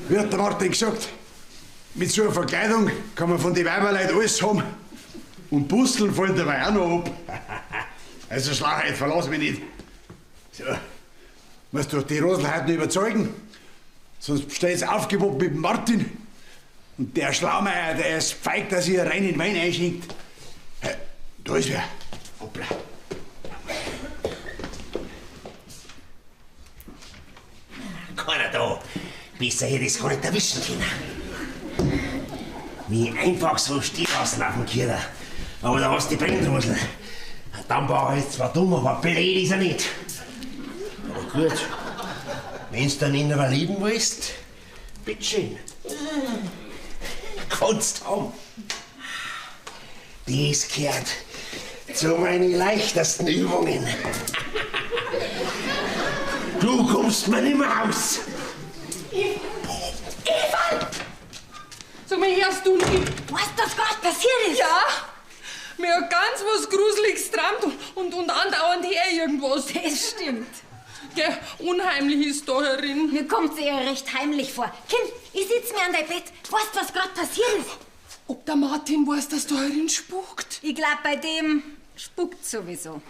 Wie hat der Martin gesagt, mit so einer Verkleidung kann man von den Weiberleuten alles haben. Und Busteln fallen dabei auch noch ab. Also Schlagheit, verlass mich nicht. So. Musst du die Rosl heute noch überzeugen, sonst steht's Aufgebot mit dem Martin. Und der Schlaumeier, der ist feig, dass ihr rein in Wein einschenkt. Da ist wer. Hoppla. Keiner da. Besser hätte ich's gar nicht erwischen können. Mich einfach so stehen lassen auf dem Kircher. Aber da hast du die bringt, Rosl. Der Dammbauer ist zwar dumm, aber blöd ist er nicht. Aber gut, wenn's dann ihn überleben willst, bitteschön. Kannst haben. Das gehört zu meinen leichtesten Übungen. Du kommst mir nimmer aus. Eva! Sag mal, hörst du nicht? Was das gerade passiert ist? Ja, mir hat ganz was Gruseliges geträumt und andauernd her irgendwas. Das stimmt. Gell, unheimlich ist da herin. Mir kommt's eher recht heimlich vor. Kim, Ich sitz mir an dein Bett. Weißt, was grad passiert ist? Ob der Martin weiß, dass da herin spukt? Ich glaub, bei dem spukt sowieso.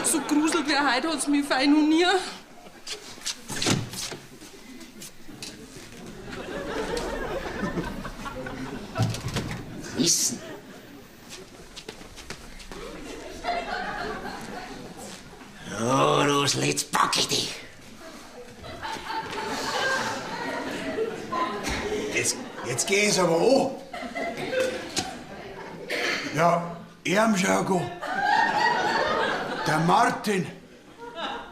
So gruselt wie heute hat's mich fein noch nie. Wissen. Oh, Rosl, jetzt pack ich dich. Jetzt geh ich's aber an. Ja, ihm schau go. Der Martin.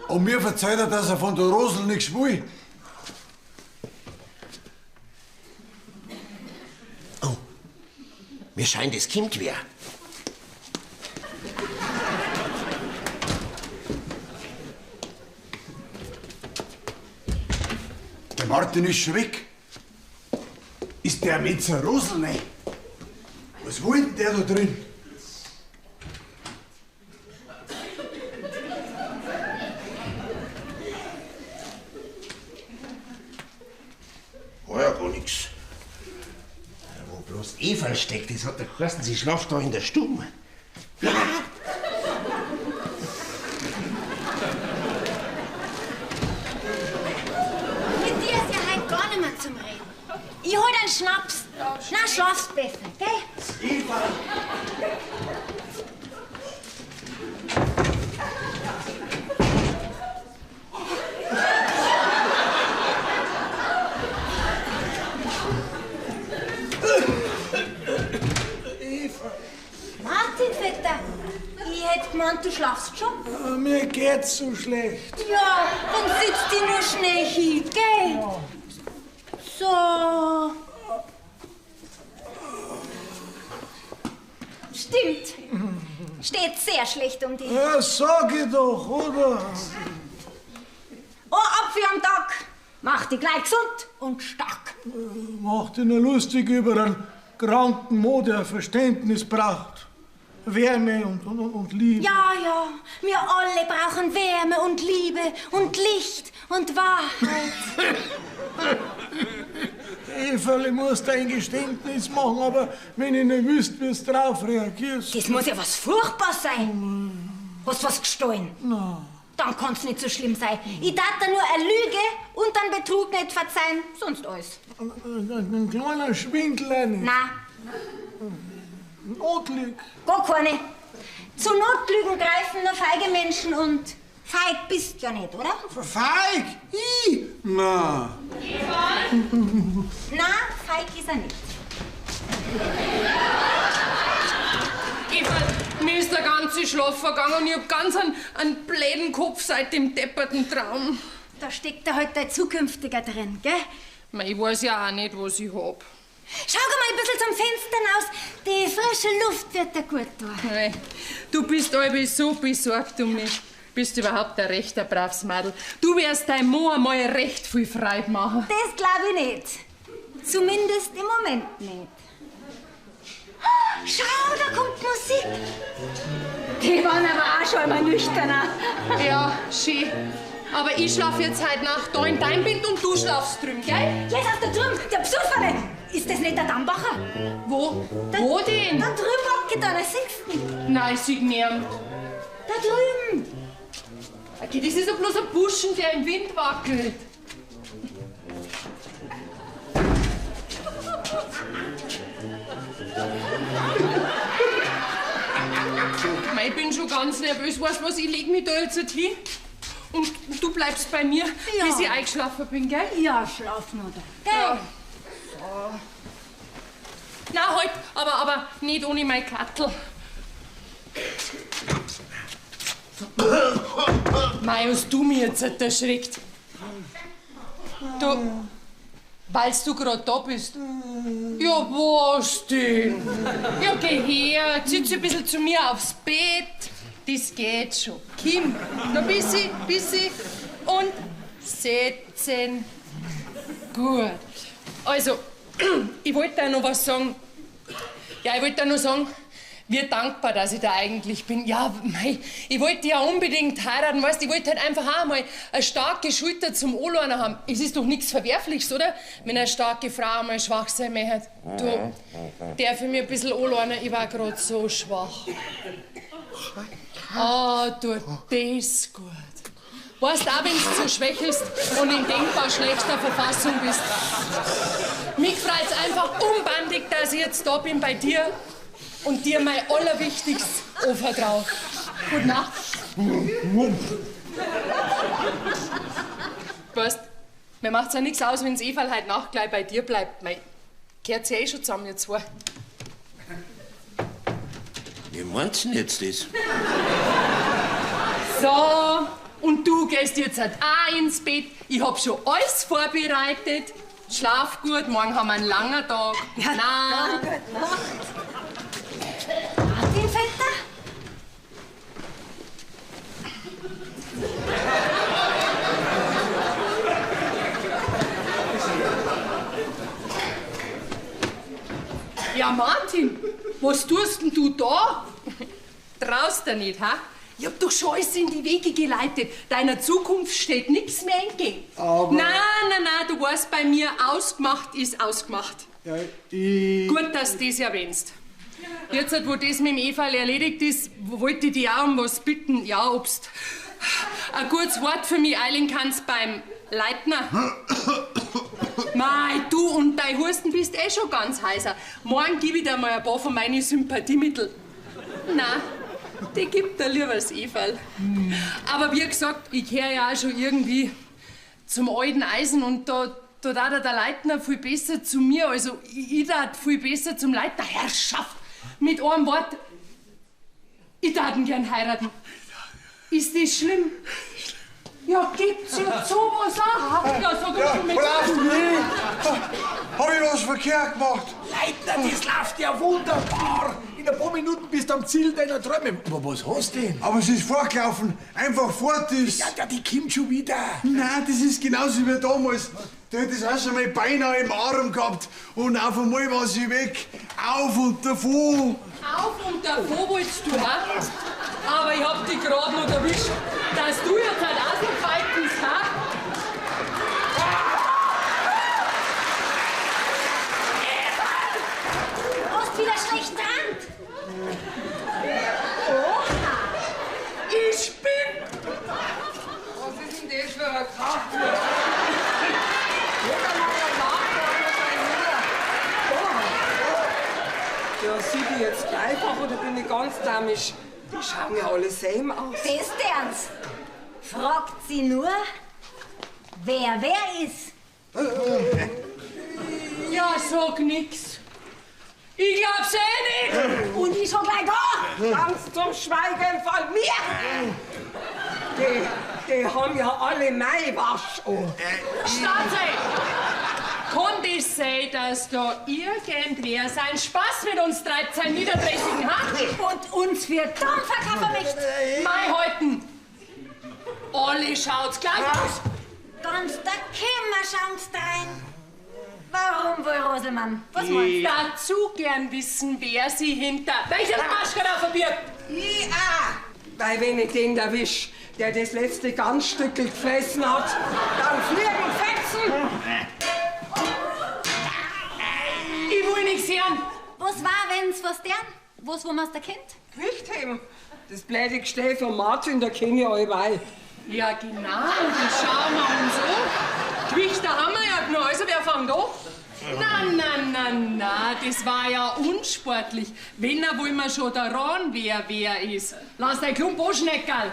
Und mir verzeiht er, dass er von der Rosl nichts will. Mir scheint, es kommt wer. Der Martin ist schon weg. Ist der mit zur Rosl rein? Was will denn der da drin? War ja gar nix. Wo bloß Eva steckt, das hat der geheißen, sie schlaft da in der Stube. Mit dir ist ja heute gar nicht mehr zum Reden. Ich hol einen Schnaps. Na, schlafst besser, gell? Eva! Eva. Martin, Vetter, ich hätt gemeint, du schlafst schon. Mir geht's so schlecht. Ja, dann sitz dich nur schnell hin, gell? So. Stimmt. Steht sehr schlecht um dich. Ja, sag ich doch, oder? Ein Apfel am Tag macht dich gleich gesund und stark. Macht dich nur lustig über einen kranken Mann, der Verständnis braucht. Wärme und Liebe. Ja, ja, wir alle brauchen Wärme und Liebe und Licht und Wahrheit. Eva, ich muss dir ein Geständnis machen, aber wenn ich nicht wüsste, wie du drauf reagierst. Das muss ja was Furchtbares sein. Hast was gestohlen? Nein. Dann kann's nicht so schlimm sein. Ich darf dir nur eine Lüge und einen Betrug nicht verzeihen, sonst alles. Ein kleiner Schwindel auch nicht. Nein. Notlüge? Gar keine. Zu Notlügen greifen nur feige Menschen und feig bist ja nicht, oder? Feig? Ich? Nein. Na, feig ist er nicht. Eva, mir ist der ganze Schlaf vergangen und ich hab ganz einen bläden Kopf seit dem depperten Traum. Da steckt ja halt dein Zukünftiger drin, gell? Mei, ich weiß ja auch nicht, was ich hab. Schau mal ein bisschen zum Fenster raus. Die frische Luft wird dir gut tun. Mei, du bist allweil so besorgt um mich. Bist überhaupt ein rechter braves Madel. Du wirst deinem Mann einmal recht viel Freude machen. Das glaub ich nicht. Zumindest im Moment nicht. Schau, da kommt Musik. Die waren aber auch schon einmal nüchterner. Ja, schön. Aber ich schlaf jetzt heute Nacht da in deinem Bett und du schlafst drüben, gell? Jetzt auf der drüben, der Besuferle. Ist das nicht der Dambacher? Wo? Wo denn? Da drüben abgetan, da siehst du ihn. Nein, ich sehe niemand. Da drüben. Okay, das ist ja bloß ein Buschen, der im Wind wackelt. Mei, ich bin schon ganz nervös. Weißt du was, ich leg mich da jetzt hin und du bleibst bei mir, Ja. bis ich eingeschlafen bin, gell? Ja, schlaf nur da. Gell? Ja. So. Na, halt, aber nicht ohne mein Kattel. Mei, hast du mich jetzt erschreckt. Du, weil's du grad da bist. Ja, was denn? Ja, geh her, sitz ein bisschen zu mir aufs Bett. Das geht schon. Kim, noch ein bisschen, bisschen und setzen. Gut. Also, ich wollte dir noch was sagen. Ja, ich wollte dir noch sagen, Wie dankbar, dass ich da eigentlich bin. Ja, mei, ich wollte ja unbedingt heiraten, weißt, ich wollte halt einfach auch mal eine starke Schulter zum Anlehnen haben. Es ist doch nichts Verwerfliches, oder? Wenn eine starke Frau einmal schwach sein möchte. Du, darf ich mir ein bisschen anlehnen? Ich war grad so schwach. Ah, tut das gut. Weißt, auch wenn du so schwächelst und in denkbar schlechter Verfassung bist. Mich freut's einfach unbandig, dass ich jetzt da bin bei dir und dir mein Allerwichtigstes anvertraue. Gute Nacht. Weißt, mir macht's ja nichts aus, wenn's Everl heute Nacht gleich bei dir bleibt. Mei, gehört ja eh schon zusammen, ihr zwei. Wie meinst du denn jetzt das? So, und du gehst jetzt halt auch ins Bett. Ich hab schon alles vorbereitet. Schlaf gut, morgen haben wir einen langen Tag. Ja, na. Gute Nacht. Martin, Vetter? Ja, Martin, was tust denn du da? Traust dir nicht, ha? Ich hab doch schon alles in die Wege geleitet. Deiner Zukunft steht nichts mehr entgegen. Aber- Nein, nein, nein, du weißt, bei mir, ausgemacht ist ausgemacht. Ja, ich... Gut, dass du das erwähnst. Jetzt, wo das mit dem Everl erledigt ist, wollte ich dich auch um was bitten. Ja, ob's ein gutes Wort für mich eilen kannst beim Leitner. Mei, du und dein Husten bist eh schon ganz heiser. Morgen gebe ich dir mal ein paar von meinen Sympathiemitteln. Na, die gibt dir lieber das Everl. Aber wie gesagt, ich gehöre ja auch schon irgendwie zum alten Eisen und da da der Leitner viel besser zu mir. Also ich tat viel besser zum Leitner. Herrschaft! Mit einem Wort, ich tat ihn gern heiraten. Ist das schlimm? Ja, gibt's ja sowas auch. Ja, sag Ja, ich schon mit. lauf mich! Hab ich was verkehrt gemacht? Leitner, das läuft ja wunderbar. In ein paar Minuten bist du am Ziel deiner Träume. Aber was hast du denn? Aber es ist fortgelaufen. Einfach fort ist. Ja, ja, die kommt schon wieder. Nein, das ist genauso wie damals. Da hätte ich auch schon mal beinahe im Arm gehabt. Und auf einmal war sie weg. Auf und davon. Auf und davon wolltest du, ha? Aber ich hab dich gerade noch erwischt, dass du jetzt halt auch so feig bist, ha? Hast wieder schlecht dran. Ich bin... Was ist denn das für ein Krach? Jeder mal ein Nachbar oder. Ja, sieht die jetzt dreifach oder bin ich ganz damisch? Die schauen ja alle same aus. Das ernst. Fragt sie nur, wer wer ist. Ja, sag nix. Ich glaub's eh nicht. Und ich schon gleich da. Ganz zum Schweigen von mir! Die haben ja alle Maiwasch an. Staatszeit! Kann das sein, dass da irgendwer seinen Spaß mit uns treibt, seinen niederträchtigen Hand? Und uns für dumm verkaufen möchte. Mei halten! Alle schaut's gleich aus. Ganz der Kimmer schauen's drein. Warum wohl, Roselmann? Was meinst du? Dazu gern wissen, wer sie hinter welcher Maschke da verbirgt. Ich auch. Weil wenn ich den erwisch, der das letzte Ganzstückel gefressen hat, dann fliegen Fetzen. Ich will nichts hören. Was war, wenn's was deren? Was, wo man's da kennt? Gewicht heben. Das blöde Gestell von Martin, da kenn ich allweil. Ja, genau, das schauen wir uns an. Gewichte haben wir ja genug, also wer fängt an? Na, na, na, na, das war ja unsportlich. Wenn, er wollen wir schon daran, wer ist. Lass dein Klump anschneckerl.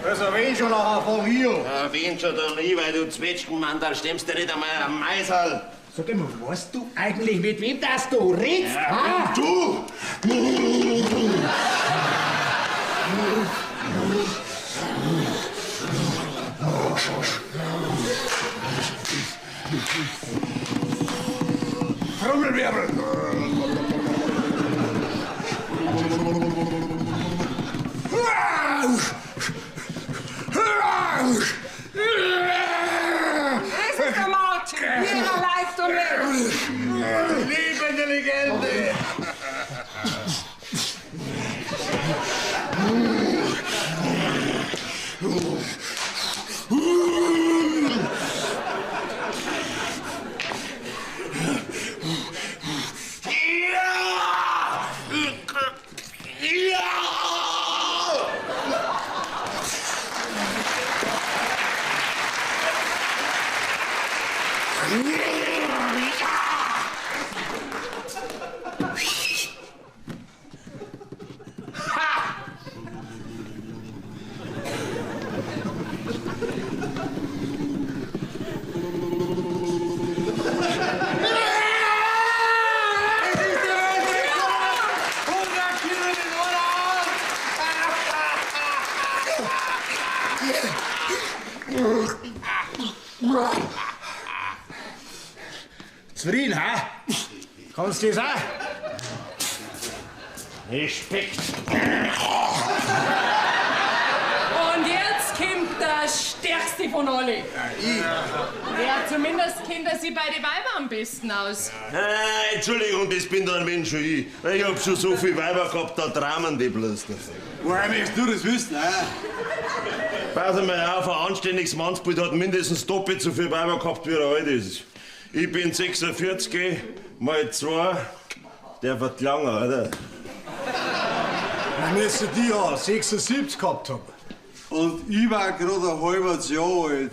Also wenn schon, nachher fang ich an. Ja, wenn schon, dann ich, weil du Zwetschgenmann, da stemmst du nicht einmal am Maiserl. Sag einmal, weißt du eigentlich, mit wem das du redest? Ja, und du! Trommelwirbel! Das ist der Martin, jeder lebt und lebt. Lebende Legende! Zufrieden, ha? Kannst du das auch? Respekt. Und jetzt kommt der Stärkste von alle. Ja, zumindest kennt er sich bei den Weibern am besten aus. Ah, Entschuldigung, das bin dann Mensch schon ich. Ich hab schon so viel Weiber gehabt, da dramen die bloß davon. Woher möchtest du das wissen, hä? Pass mal auf, ein anständiges Mannsbild hat mindestens doppelt so viel Weiber gehabt, wie er alt ist. Ich bin 46, mal 2, der wird langer, oder? Dann müsste die ja 76 gehabt haben. Und ich war gerade ein halbes Jahr alt.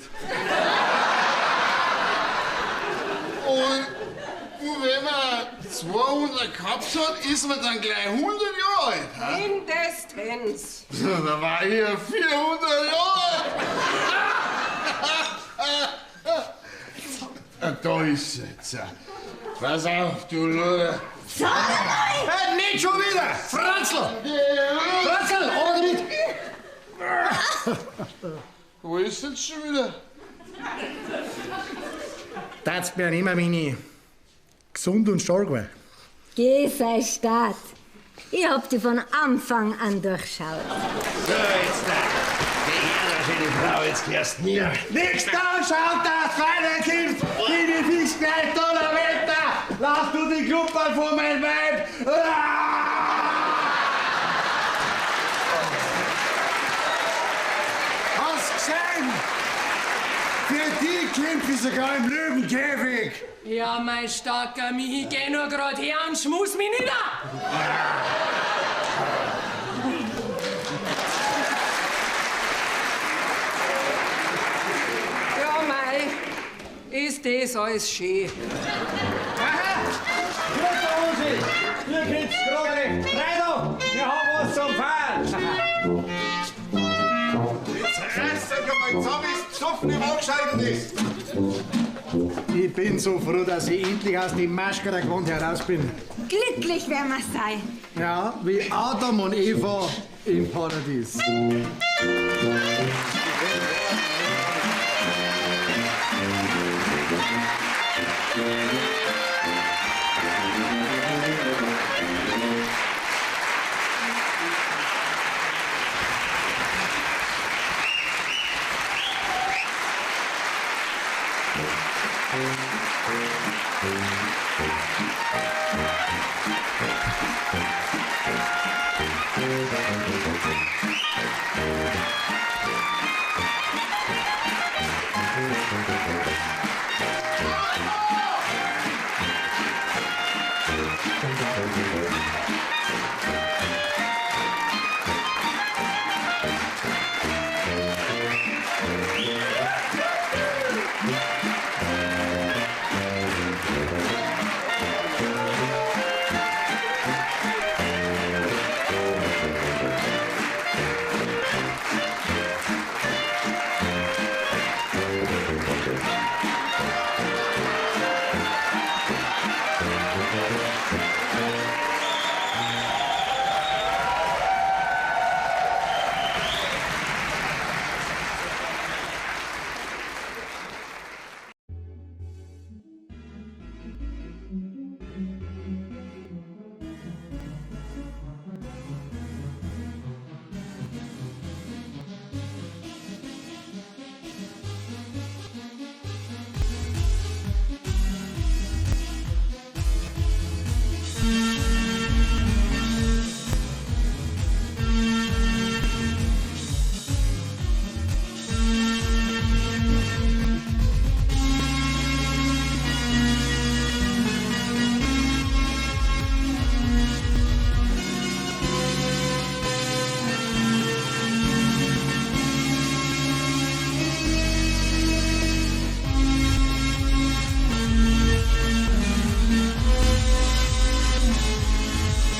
Und wenn man 200 gehabt hat, ist man dann gleich 100 Jahre alt. Hä? Mindestens. Da war ich ja 400 Jahre alt. Da ist sie jetzt. Pass auf, du Luder. Sag mal! Hey, nicht schon wieder! Franzl! Franzl, oder nicht? Wo ist jetzt schon wieder? Tat's mir immer, wenn ich gesund und stark war. Geh, sei stark. Ich hab dich von Anfang an durchschaut. So, jetzt da. Die schöne Frau, jetzt gehörst mir. Nix da, schaut, dass weiterkommt. Bin ich fix gleich Donnerwetter. Lass du die Kluppern vor mein Weib. Hast gesehen? Für die kämpfe ich sogar im Löwenkäfig. Ja, mein starker Michi, geh nur grad her und schmus mich nieder. Ja, mei, ist das alles schön. Aha! Gut, Rosi! Hier geht's gerade recht. Rein da! Wir haben was zum Fahren! Jetzt reißt euch einmal zusammen, wie's besoffen im angeschaltet ist. Ich bin so froh, dass ich endlich aus dem Maschkerer Gewand heraus bin. Glücklich werden wir sein. Ja, wie Adam und Eva im Paradies. Thank you.